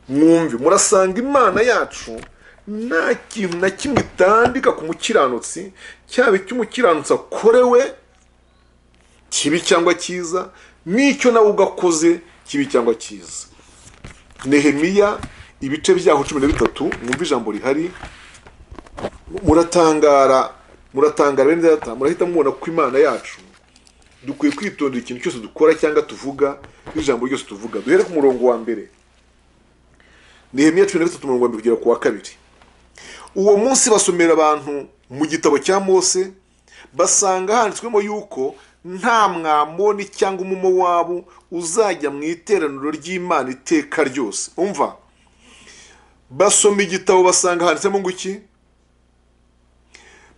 mwumve, murasanga Imana yacu nta kintu na kimwe itandika ku mukiranutsi, cyaba icy'umukiranutsi akorewe kibi cyangwa cyiza, n'icyo nawe ugakoze kibi cyangwa cyiza. Nehemiya ibice byaho 13, mwumve ijambo rihari, muratangara, muratangara bene data, murahita mubona ko Imana yacu dukwiye kwitondera ikintu cyose dukora cyangwa tuvuga, n'ijambo ryose tuvuga. Duhere ku murongo wa mbere, Nehemiya 13 umurongo wa mbere kugera ku wa 2. Uwo munsi basomera abantu mu gitabo cya Mose, basanga handitswemo yuko nta Mwamoni cyangwa Umumowabu uzajya mu iteraniro ry'Imana iteka ryose. Umva, basoma igitabo basanga handitsemo ngo iki?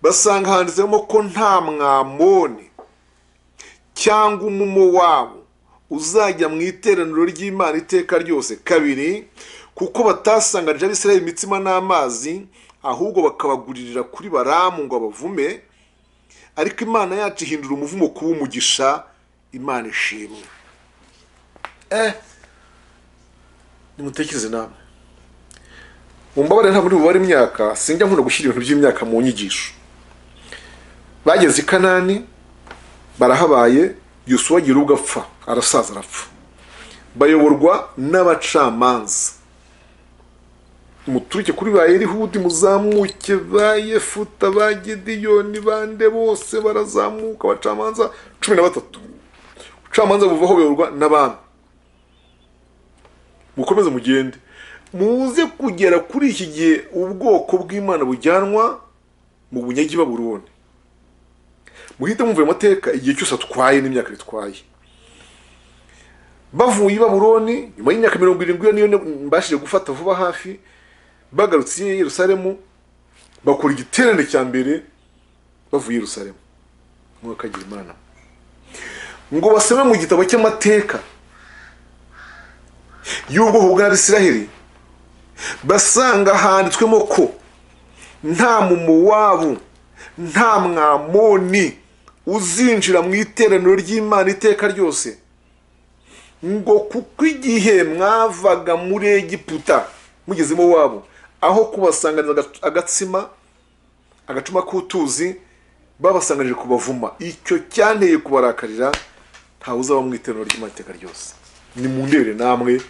Basanga handitsemo ko nta Mwamoni cyangwa Umumowabu uzajya mu iteraniro ry'Imana iteka ryose. Kabiri, kuko batasanganije Abisirayeli imitsima n'amazi, ahubwo bakabaguririra kuri Baramu ngo abavume, ariko Imana yacu ihindura umuvumo kuba umugisha. Imana ishimwe. Nimutekereze namwe, mumbabarire ntabwo ndi bubare imyaka, sinjya nkunda gushyira ibintu by'imyaka mu nyigisho. Bageze i Kanani barahabaye, Yosuwa agira ubwo apfa, arasaza arapfa, bayoborwa n'abacamanza. Muturuke kuri ba Elihudi, muzamuke ba Yefuta, ba Gidiyoni, bande bose barazamuka, abacamanza 13. Ubucamanza buvaho buyoborwa n'abami. Mukomeze mugende, muze kugera kuri iki gihe ubwoko bw'Imana bujyanwa mu bunyage Babuloni. Muhite mwumva ayo mateka igihe cyose atwaye n'imyaka bitwaye. Bavuye i Babuloni nyuma y'imyaka 70, niyo mbashije gufata vuba hafi, bagarutse i Yerusalemu bakora igiterane cya mbere bavuye i Yerusalemu. Mwakagira Imana ngo basome mu gitabo cy'amateka y'ubwoko bw'Abisiraheli, basanga handitswemo ko nta Mumowabu, nta Mwamoni uzinjira mu iteraniro ry'Imana iteka ryose, ngo kuko igihe mwavaga muri Egiputa mugezemo wabo, aho kubasanganiza agatsima, agacuma k'utuzi, babasanganije kubavuma. Icyo cyanteye kubarakarira, ntawe uzaba mu iteraniro ry'Imana iteka ryose. Ni mu ndebere namwe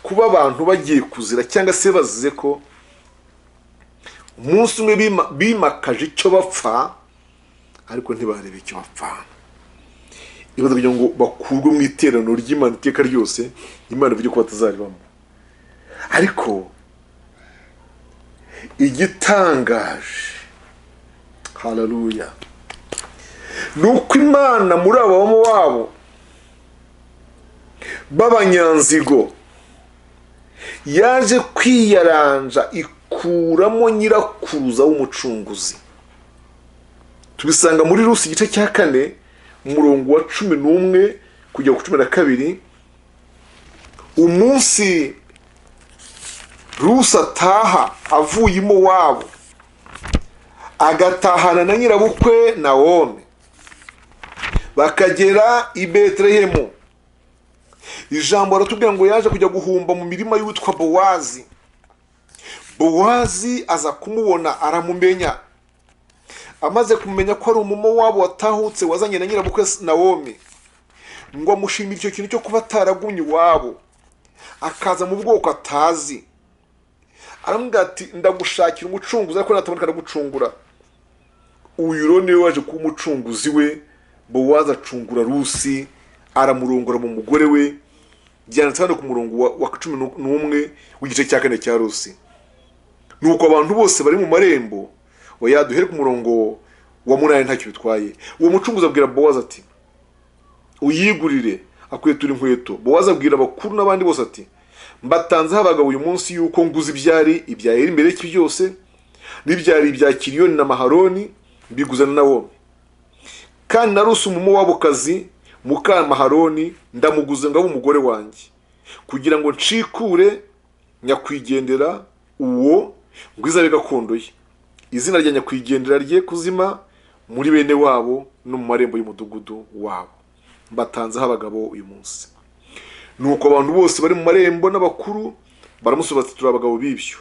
kuba abantu bagiye kuzira cyangwa se bazize ko umunsi umwe bimakaje icyo bapfa, ariko ntibarebe icyo bapfa. Ibibazo kugira ngo bakurwe mu iteraniro ry'Imana iteka ryose, Imana ivuge ko batazaribamo. Ariko igitangaje, haleluya, ni uko Imana muri abo wabo b'abanyanzigo yaje kwiyaranja ikuramo nyirakuruza w'umucunguzi. Tubisanga muri Rusi igice cya 4 umurongo wa 11 kugera ku 12. Umunsi Rusi ataha avuye Mowabu, agatahana na nyirabukwe Nawomi, bakagera i Betelehemu. Ijambo aratubwira ngo yaje kujya guhumba mu mirima y'uwitwa Bowazi. Bowazi aza kumubona aramumenya. Amaze kumenya ko ari Umumowabu watahutse wazanye na nyirabukwe Nawomi, ngo amushimire icyo kintu cyo kuba ataragumye iwabo, akaza mu bwoko atazi. Aramubwira ati ndagushakira umucunguzi, ariko nataboneka ndagucungura. Uyu rero niwe waje kuba umucunguzi we. Bowazi acungura Rusi, aramurongora mu mugore we. Byanditse hano ku murongo wa 11 w'igice cya 4 cya Rusi. Nuko abantu bose bari mu marembo, oya duhere ku murongo wa 8 ntacyo bitwaye. Uwo mucunguzi abwira Bowazi ati uyigurire, akwetura inkweto. Bowazi abwira abakuru n'abandi bose ati mbatanzeho abagabo uyu munsi yuko nguze ibyari ibya Elimeleki byose n'ibyari ibya Kiliyoni na Maharoni, mbiguze na Nawomi. Kandi na Rusi Umumowabukazi muka Maharoni ndamuguze ngo abe umugore wanjye, kugira ngo ncikure nyakwigendera uwo ngo izabe gakondo ye. Izina rya nyakwigendera rye kuzima muri bene wabo no mu marembo y'umudugudu wabo. Mbatanzeho abagabo uyu munsi. Nuko abantu bose bari mu marembo n'abakuru baramusubiza bati turi abagabo b'ibyo.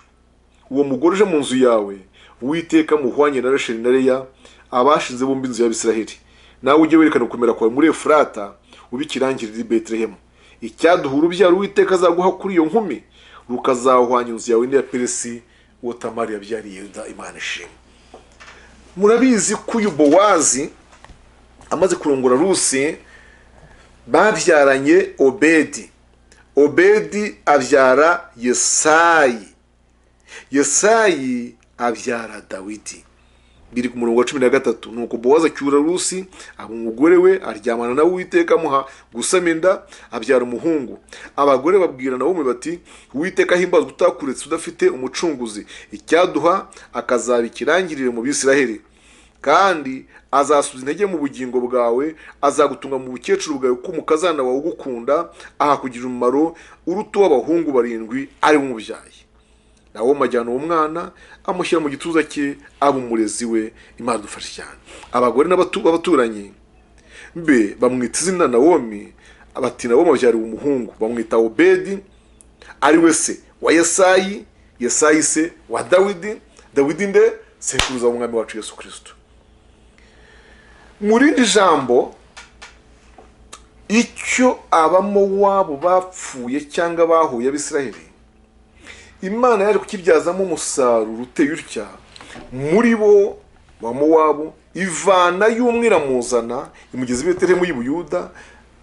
Uwo mugore uje mu nzu yawe, Uwiteka muhwanye na Rasheli na Leya, abashinze bombi inzu y'Abisiraheli. Nawe ujye werekana gukomera kwawe muri Efurata, ubikirangirire i Betelehemu. Icyaduha urubyaro Uwiteka azaguha kuri iyo nkumi, rukazahwanya inzu yawe n'iya Peresi, uwo Tamari yabyariye Yuda. Imana ishimwe. Murabizi ko uyu Bowazi amaze kurongora Rusi babyaranye Obedi. Obedi abyara Yesayi. Yesayi abyara Dawidi. Biri ku murongo wa 13. Nuko Bowazi acyura Rusi, aba umugore we, aryamana nawe, Uwiteka amuha gusama inda, abyara umuhungu. Abagore babwira Nawomi bati: "Uwiteka ahimbazwe utakuretse udafite umucunguzi, icyaduha akazaba ikirangirire mu Bisiraheli. Kandi azasubiza intege mu bugingo bwawe, azagutunga mu bukecuru bwawe, kuko umukazana wawe ugukunda ahakugirira umumaro uruta uw'abahungu 7 ari we umubyaye." Nawomi ajyana uwo mwana, amushyira mu gituza cye, aba umurezi we. Imana idufashe cyane. Abagore b'abaturanyi be bamwita izina Nawomi, bati: "Nawomi abyariwe umuhungu." Bamwita Obedi, ari we se wa Yesayi, Yesayi se wa Dawidi, Dawidi nde sekuruza w'umwami wacu Yesu Kristo. Mu rindi jambo, icyo Abamowabu bapfuye cyangwa bahuye Abisiraheli, Imana yaje kukibyazamo umusaruro uteye utya: muri bo Bamowabu ivana y'umwe iramuzana, imugeza i Betelehemu y'i Buyuda,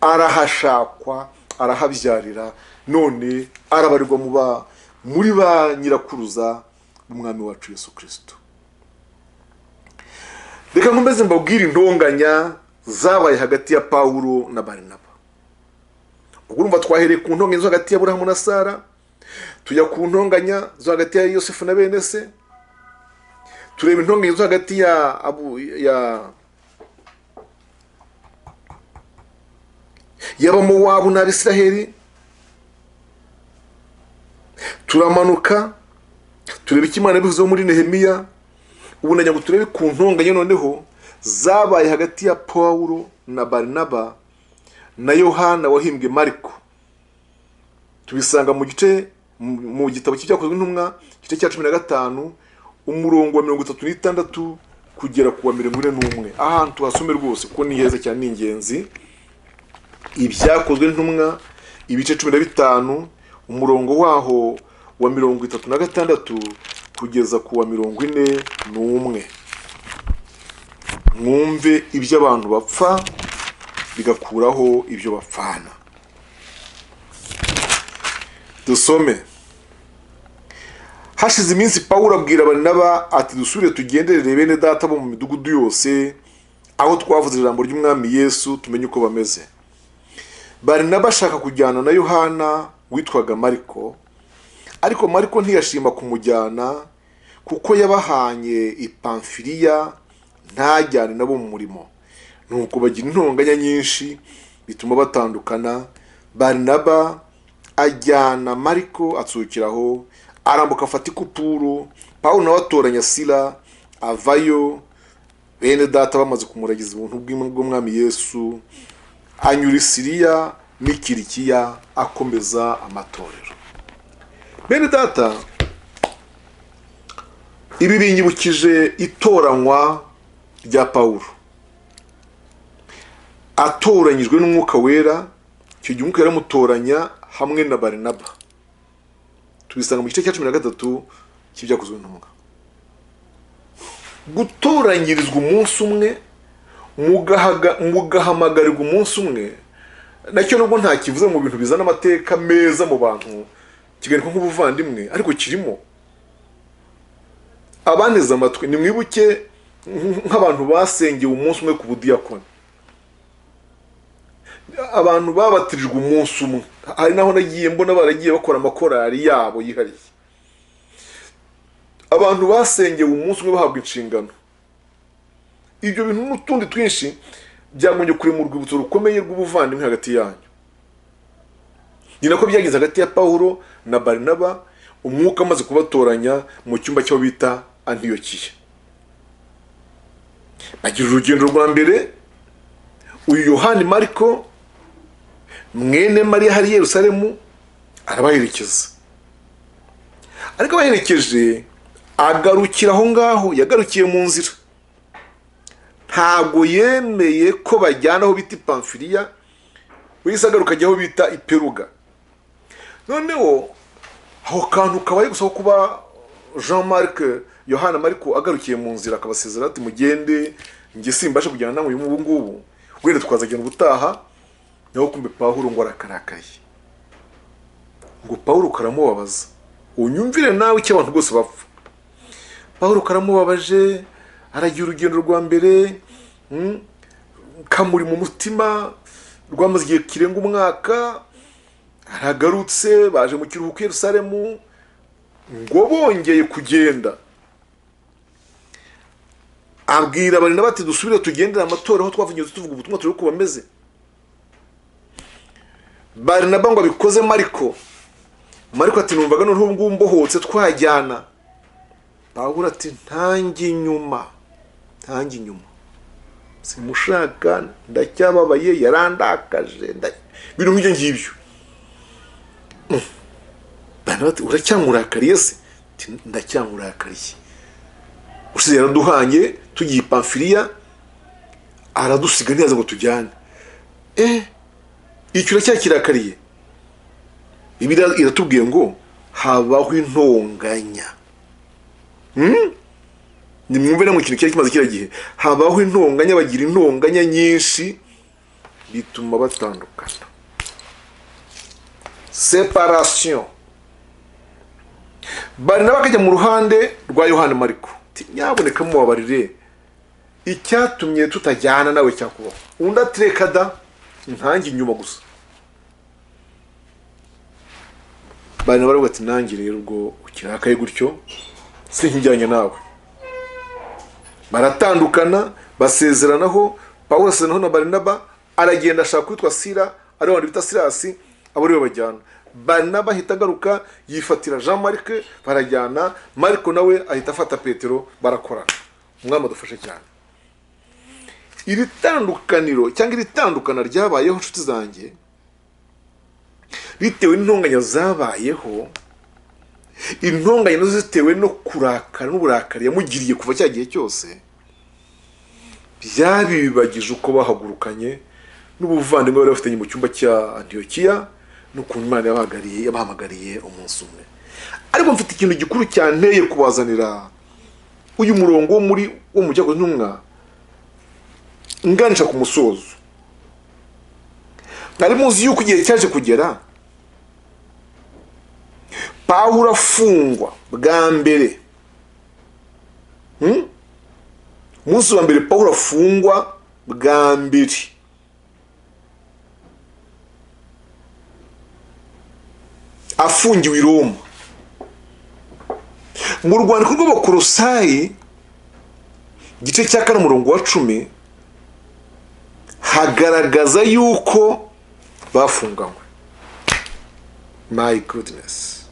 arahashakwa, arahabyarira, none arabarirwa muri ba nyirakuruza b'umwami wacu Yesu Kristo. Reka nkomeze mbabwire intonganya zabaye hagati ya Pawulo na Barinaba. Ubwo urumva twahereye ku ntonganya zo hagati ya Aburahamu na Sara, tujya ku ntonganya zo hagati ya Yosefu na bene se, tureba intonganya zo hagati ya y'Abamowabu n'Abisiraheli, turamanuka tureba icyo Imana yabivuzeho muri Nehemiya. Ubu najya ngo turebe ku ntonganya noneho zabaye hagati ya Pawulo na Barinaba na Yohana wahimbwe Mariko. Tubisanga mu gice mu gitabo cy'Ibyakozwe n'Intumwa, igice cya 15, umurongo wa 36 kugera ku wa 41. Ahantu tuhasome rwose kuko ni heza cyane, ni ingenzi. Ibyakozwe n'Intumwa ibice 15, umurongo waho wa 36 kugeza ku wa 41. Mwumve ibyo abantu bapfa bigakuraho ibyo bapfana. Dusome. Hashize iminsi Pawulo abwira Barinaba ati: "Dusubire tugenderere bene data bo mu midugudu yose aho twavuze ijambo ry'Umwami Yesu, tumenye uko bameze." Barinaba ashaka kujyana na Yohana witwaga Mariko, ariko Mariko ntiyashima kumujyana kuko yabahanye i Pamfiliya, ntajyane nabo mu murimo. Nuko bagira intonganya nyinshi bituma batandukana. Barinaba ajyana Mariko atsukiraho, arambuka afata Ikupuro. Pawulo nawe atoranya Sila, avayo. Bene data bamaze kumuragiza ubuntu bw'Umwami Yesu, anyura i Siriya n'i Kilikiya, akomeza amatorero. Bene data, ibi binyibukije itoranywa rya Pawulo. Atoranyijwe n'Umwuka Wera, icyo gihe Umwuka yaramutoranya hamwe na Barinaba. Tubisanga mu gice cya 13 cy'Ibyakozwe n'Intumwa. Gutoranyirizwa umunsi umwe, mugahamagarirwa umunsi umwe, nacyo nubwo nta kivuze mu bintu bizana amateka meza mu bantu, kigaruka nk'ubuvandimwe, ariko kirimo. Abaneze amatwi nimwibuke nk'abantu basengeye umunsi umwe ku budiyakoni, abantu babatirijwe umunsi umwe. Hari naho nagiye mbona baragiye bakora amakorari yabo yihariye. Abantu basengeye umunsi umwe bahabwa inshingano. Ibyo bintu n'utundi twinshi byagombye kurema urwibutso rukomeye rw'ubuvandimwe hagati yanyu. Ni nako byagenze hagati ya Pawulo na Barinaba, Umwuka amaze kubatoranya mu cyumba cyo bita Antiyokiya. Bagira urugendo rwa mbere. Uyu Yohani Mariko mwene Mariya hari Yerusalemu arabaherekeza, ariko abaherekeje agarukira aho ngaho, yagarukiye mu nzira. Ntabwo yemeye ko bajyana aho bita Pamfiliya, wese agaruka ajya aho bita Iperuga. Noneho aho kantu kabaye gusa kuba Jean Marc Yohana Mariko agarukiye mu nzira akabasezera ati: "Mugende, njye simbasha kujyana namwe ubu ngubu, wenda twazagenda ubutaha." Naho kumbe Pawulo ngo arakarakaye, ngo Pawulo karamubabaza. Unyumvire nawe icyo abantu bose bapfa. Pawulo karamubabaje, Aragira urugendo rwa mbere kamuri mu mutima rwamaze igihe kirenga umwaka, aragarutse, baje mu kiruhuko i Yerusalemu, ngo bongeye kugenda abwira Barinaba ati dusubire tugendere amatorero aho twavugiye tuvuga ubutumwa turi uko bameze. Barinaba ngo abikoze Mariko, Mariko ati numvaga noneho ubu ngubu mbohotse twajyana. Pawulo ati ntange inyuma, ntange inyuma, simushaka, ndacyababaye, yarandakaje, ibintu nk'ibyo ngibyo. Barinaba ati uracyankurakariye se? Ati ndacyankurakariye. Ushize yaraduhanye tugiye i Pamfiliya, aradusiga ntiyaza ngo tujyane. Icyo uracyakirakariye? Bibiliya iratubwiye ngo habaho intonganya. Nimwumve namwe ikintu cyari kimaze kiriya gihe. Habaho intonganya, bagira intonganya nyinshi bituma batandukana. Separation. Barinaba akajya mu ruhande rwa Yohana Mariko. Nyaboneka mubabarire, icyatumye tutajyana nawe cyakubaho. Undi atireka da, ntange inyuma gusa. Barinaba aravuga ati nanjye rero ubwo ukirakaye gutyo sinkijyanye nawe. Baratandukana, basezeranaho. Pawulo asezeranaho na Barinaba, aragenda ashaka kwitwa Sila, ari abantu bita Silasi, abo ariwe bajyana. Barinaba ahita agaruka yifatira Jean Marc, barajyana. Mariko nawe ahita afata Petero, barakorana. Umwami adufashe cyane. Iri tandukaniro cyangwa iri tandukana ryabayeho nshuti zanjye, bitewe n'intonganya zabayeho, intonganya nazo zitewe no kurakara n'uburakari yamugiriye kuva cya gihe cyose, byabibagije uko bahagurukanye n'ubuvandimwe bari bafitanye mu cyumba cya Antiyokiya, n'ukuntu Imana yabahamagariye umunsi umwe. Ariko mfite ikintu gikuru cyanteye kubazanira uyu murongo wo mu Byakozwe n'Intumwa nganisha ku musozo. Mwari muzi yuko igihe cyaje kugera Pawulo afungwa bwa mbere. Umunsi wa mbere Pawulo afungwa bwa mbere, afungiwe i Roma. Mu rwandiko rw'Abakolosayi igice cya 4 umurongo wa 10 hagaragaza yuko bafunganywe. My goodness.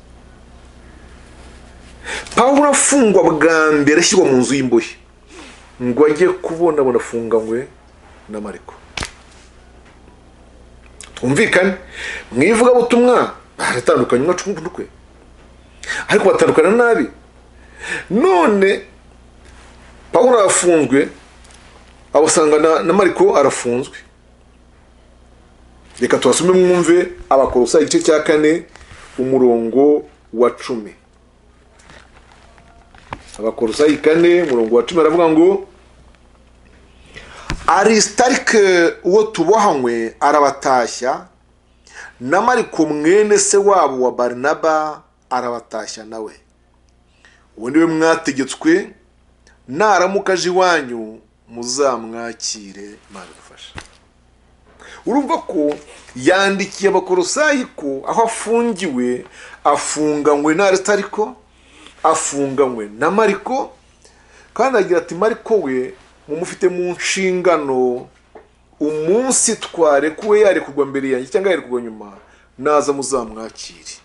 Pawulo afungwa bwa mbere ashyirwa mu nzu y'imbohe, ngo ajye kubona abona afunganywe na Mariko. Twumvikane, mu ivugabutumwa baratandukanye, umwe aca ukwe, ariko batandukana nabi. None Pawulo arafunzwe, abasanga na Mariko arafunzwe. Reka tubasome mwumve Abakolosayi igice cya 4 umurongo wa 10. Abakolosayi 4 umurongo wa 10 aravuga ngo Aristarike uwo tubohanywe arabatashya, na Mariko mwene se wabo wa Barinaba arabatashya nawe. Uwo niwe mwategetswe, naramuka aje iwanyu muzamwakire. Imana idufashe. Urumva ko yandikiye Abakolosayi ko aho afungiwe afunganywe na Aristariko, afunganywe na Mariko, kandi agira ati Mariko we mumufite mu nshingano, umunsi twarekuwe yarekurwa mbere yanjye cyangwa yarekurwa nyuma, naza muzamwakire.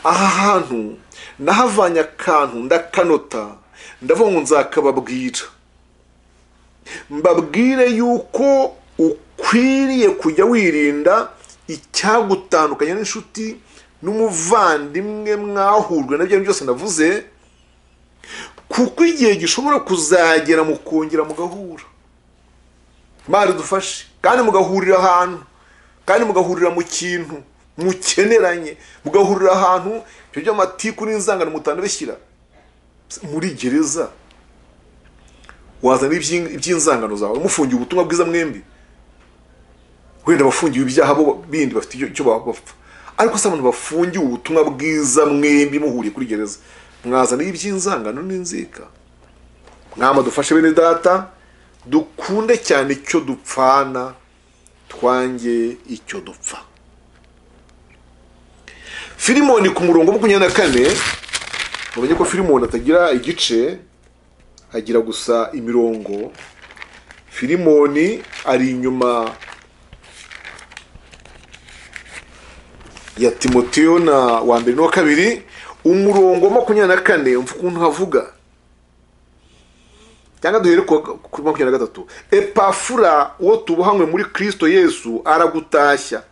Aha hantu nahavanye akantu ndakanota, ndavuga ngo nzakababwira, mbabwire yuko ukwiriye kujya wirinda icyagutandukanya n'inshuti n'umuvandimwe mwahurwe nabyo byose navuze, kuko igihe gishobora kuzagera mukongera mugahura. Imana idufashe, kandi mugahurira ahantu, kandi mugahurira mu kintu mukeneranye, mugahurira ahantu ibyo by'amatiku n'inzangano mutanabishyira. Muri gereza wazana iby'inzangano zawe, mufungiye ubutumwa bwiza mwembi. Wenda bafungiwe ibyaha bo bindi bafite icyo bapfa, ariko se abantu bafungiwe ubutumwa bwiza mwembi muhuriye kuri gereza, mwazana iby'inzangano n'inzika. Mwama dufashe bene data, dukunde cyane icyo dupfana, twange icyo dupfa. Filimoni ku murongo 24, mumenye ko Filimoni atagira igice, agira gusa imirongo. Filimoni ari inyuma ya Timoteyo na wa mbere n'uwa kabiri. Umurongo 24 umva ukuntu havuga, cyangwa duhere kuri 23. Epafura uwo tubohanywe muri Kristo Yesu aragutashya.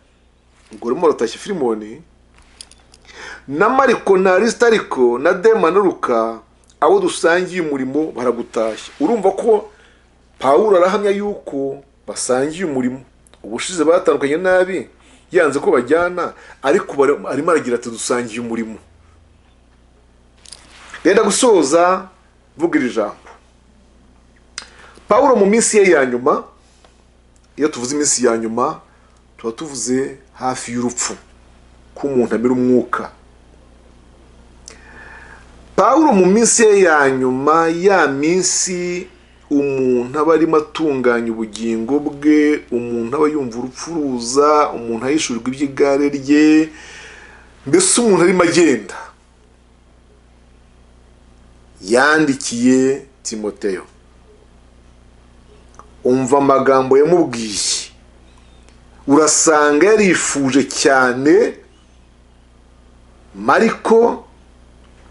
Ubwo urimo uratashya Filimoni na Mariko na Aristariko na Dema na Luka abo dusangiye umurimo baragutashya. Urumva ko Pawulo arahamya yuko basangiye umurimo. Ubushize batandukanye nabi, yanze ko bajyana, ariko arimo aragira ati dusangiye umurimo. Renda gusoza mvuga iri jambo. Pawulo mu minsi ye ya nyuma, iyo tuvuze iminsi ya nyuma tuba tuvuze hafi y'urupfu, ko umuntu amira umwuka. Pawulo mu minsi ye ya nyuma, ya minsi umuntu aba arimo atunganya ubugingo bwe, umuntu aba yumva urupfu ruza, umuntu ahishurirwa iby'igare rye, mbese umuntu arimo agenda. Yandikiye Timoteyo, umva amagambo yamubwiye. Urasanga yarifuje cyane Mariko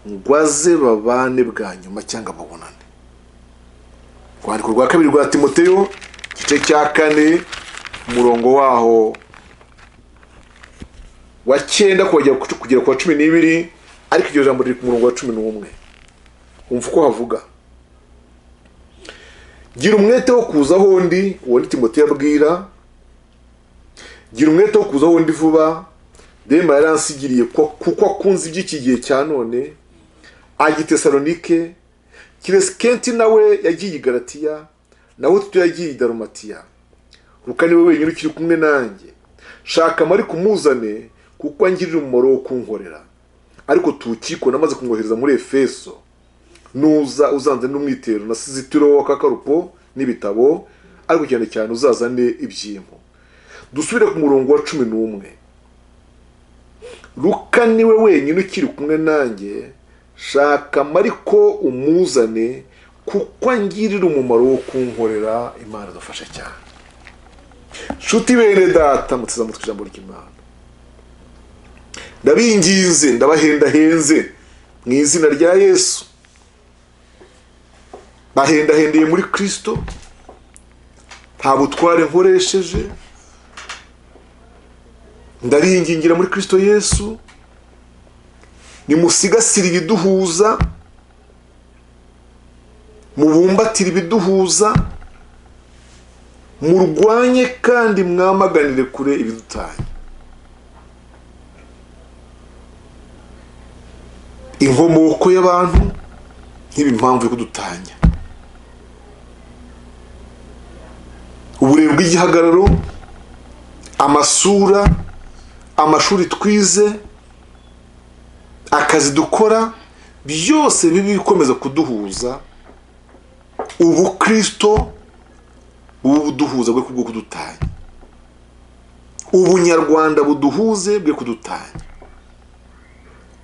ngo aze babane bwa nyuma cyangwa babonane. Urwandiko rwa kabiri rwa Timoteyo igice cya 4 umurongo waho wa 9 kugera ku wa 12, ariko iryo jambo riri ku murongo wa 11. Umva uko havuga: gira umwete wo kuza aho ndi. Uwo ni Timoteyo abwira. Gira umwete wo kuza aho ndi vuba. Dema yaransigiriye kuko akunze iby'iki gihe cya none. Ajya i Tesalonike. Kiresikenti nawe yagiye i Galatiya, nawe Tito yagiye i Dalumatiya. Luka niwe wenyine ukiri kumwe nanjye. Shaka Mariko umuzane, kuko angirira umumaro wo kunkorera. Ariko Tukiko namaze kumwohereza muri Efeso. Nuza uzanze n'umwitero na sizitiro wa kakarupo n'ibitabo, ariko cyane cyane uzazane ibyimbo. Dusubire ku murongo wa 11. Luka niwe wenyine ukiri kumwe nanjye. Shaka Mariko umuzane, kuko angirira umumaro wo kunkorera. Imana dufashe cyane. Nshuti bene data, muteze amatwi ijambo ry'Imana. Ndabinginze, ndabahendahenze mu izina rya Yesu. Bahendahendeye muri Kristo, nta butware nkoresheje. Ndaringingira muri Kristo Yesu, nimusigasire ibiduhuza, mubumbatire ibiduhuza, murwanye kandi mwamaganire kure ibidutanya. Inkomoko y'abantu ntibe impamvu yo kudutanya. Uburebure bw'igihagararo, amasura, amashuri twize, akazi dukora, byose bibi bikomeza kuduhuza. Ubukristo buduhuza bwe kubwo kudutanya. Ubunyarwanda buduhuze bwe kudutanya.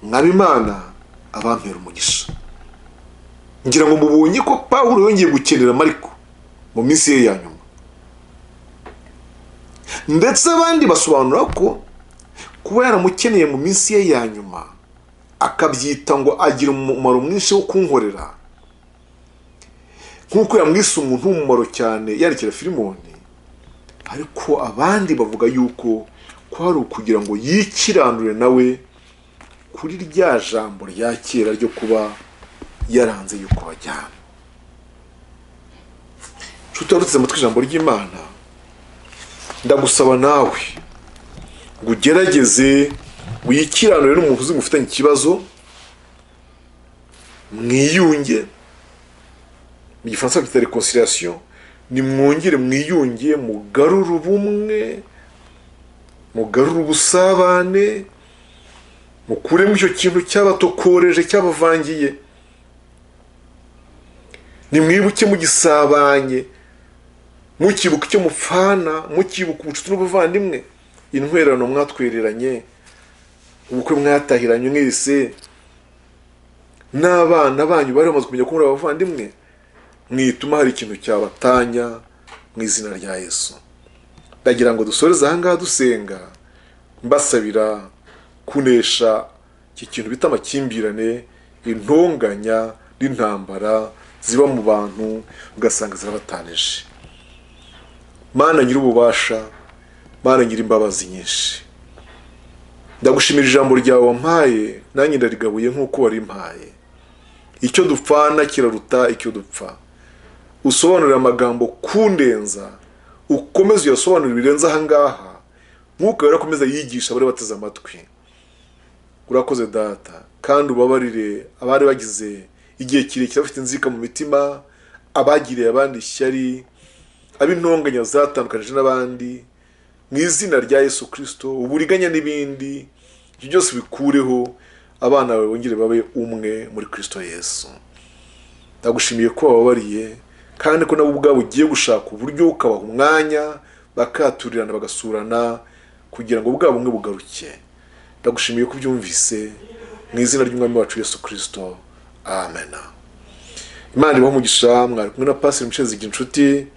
Mwami Imana abampera umugisha. Ngira ngo mubonye ko Pawulo yongeye gukenera Mariko mu minsi ye ya nyuma. Ndetse abandi basobanura ko kuba yaramukeneye mu minsi ye ya nyuma akabyita ngo agira umumaro mwinshi wo kunkorera, nk'uko yamwise umuntu w'umumaro cyane yandikira Filimoni. Ariko abandi bavuga yuko kwari ukugira ngo yikiranure nawe kuri rya jambo rya kera ryo kuba yaranze yuko bajyana. Nshuti warutse amatwi ijambo ry'Imana, ndagusaba nawe ngo ugerageze wikiranure n'umuntu uzi mufitanye ikibazo, mwiyunge. Mu gifaransa bita reconciliation. Nimwongere mwiyunge, mugarure ubumwe, mugarure ubusabane, mukuremo icyo kintu cyabatokoreje, cyabavangiye. Nimwibuke mugisabanye, mukibuka icyo mupfana, mukibuka ubucuti n'ubuvandimwe, intwererano mwatwereranye, ubukwe mwatahiranye mwese, n'abana banyu bari bamaze kumenya ko muri abavandimwe. Mwituma hari ikintu cyabatanya mu izina rya Yesu. Ndagira ngo dusoreze aha ngaha dusenga, mbasabira kunesha iki kintu bita amakimbirane, intonganya n'intambara ziba mu bantu ugasanga zirabatanije. Mana nyir'ububasha, Mana nyir'imbabazi nyinshi, ndagushimira ijambo ryawe wampaye, nanjye ndarigabuye nk'uko warimpaye. Icyo dupfana kiraruta icyo dupfa. Usobanurira amagambo kundenza, ukomeze uyasobanurire birenze aha ngaha. Mwuka wera akomeza yigisha abari bateze amatwi. Urakoze Data, kandi ubabarire abari bagize igihe kirekire bafite inzika mu mitima, abagiriye abandi ishyari, ab'intonganya zatandukanije n'abandi. Mu izina rya Yesu Kristo, uburiganya n'ibindi, ibyo byose bikureho, abana bawe bongere babe umwe muri Kristo Yesu. Ndagushimiye ko wababariye, kandi ko nabo ubwabo ugiye gushaka uburyo ukabaha umwanya, bakaturirana bagasurana, kugira ngo bwa bumwe bugaruke. Ndagushimiye ko ubyumvise, mu izina ry'Umwami wacu Yesu Kristo, amen. Imana ibahe umugisha. Mwari kumwe na Pastor Michel Zigirinshuti,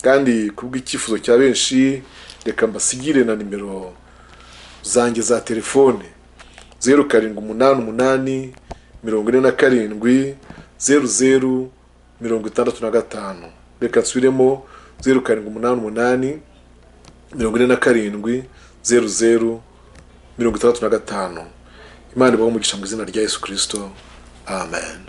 kandi kubw'icyifuzo cya benshi reka mbasigire na nimero zanjye za telefone: 0788 47 00 65. Reka nsubiremo: 0788 47 00 65. Imana ibahe umugisha mu izina rya Yesu Kristo, amen.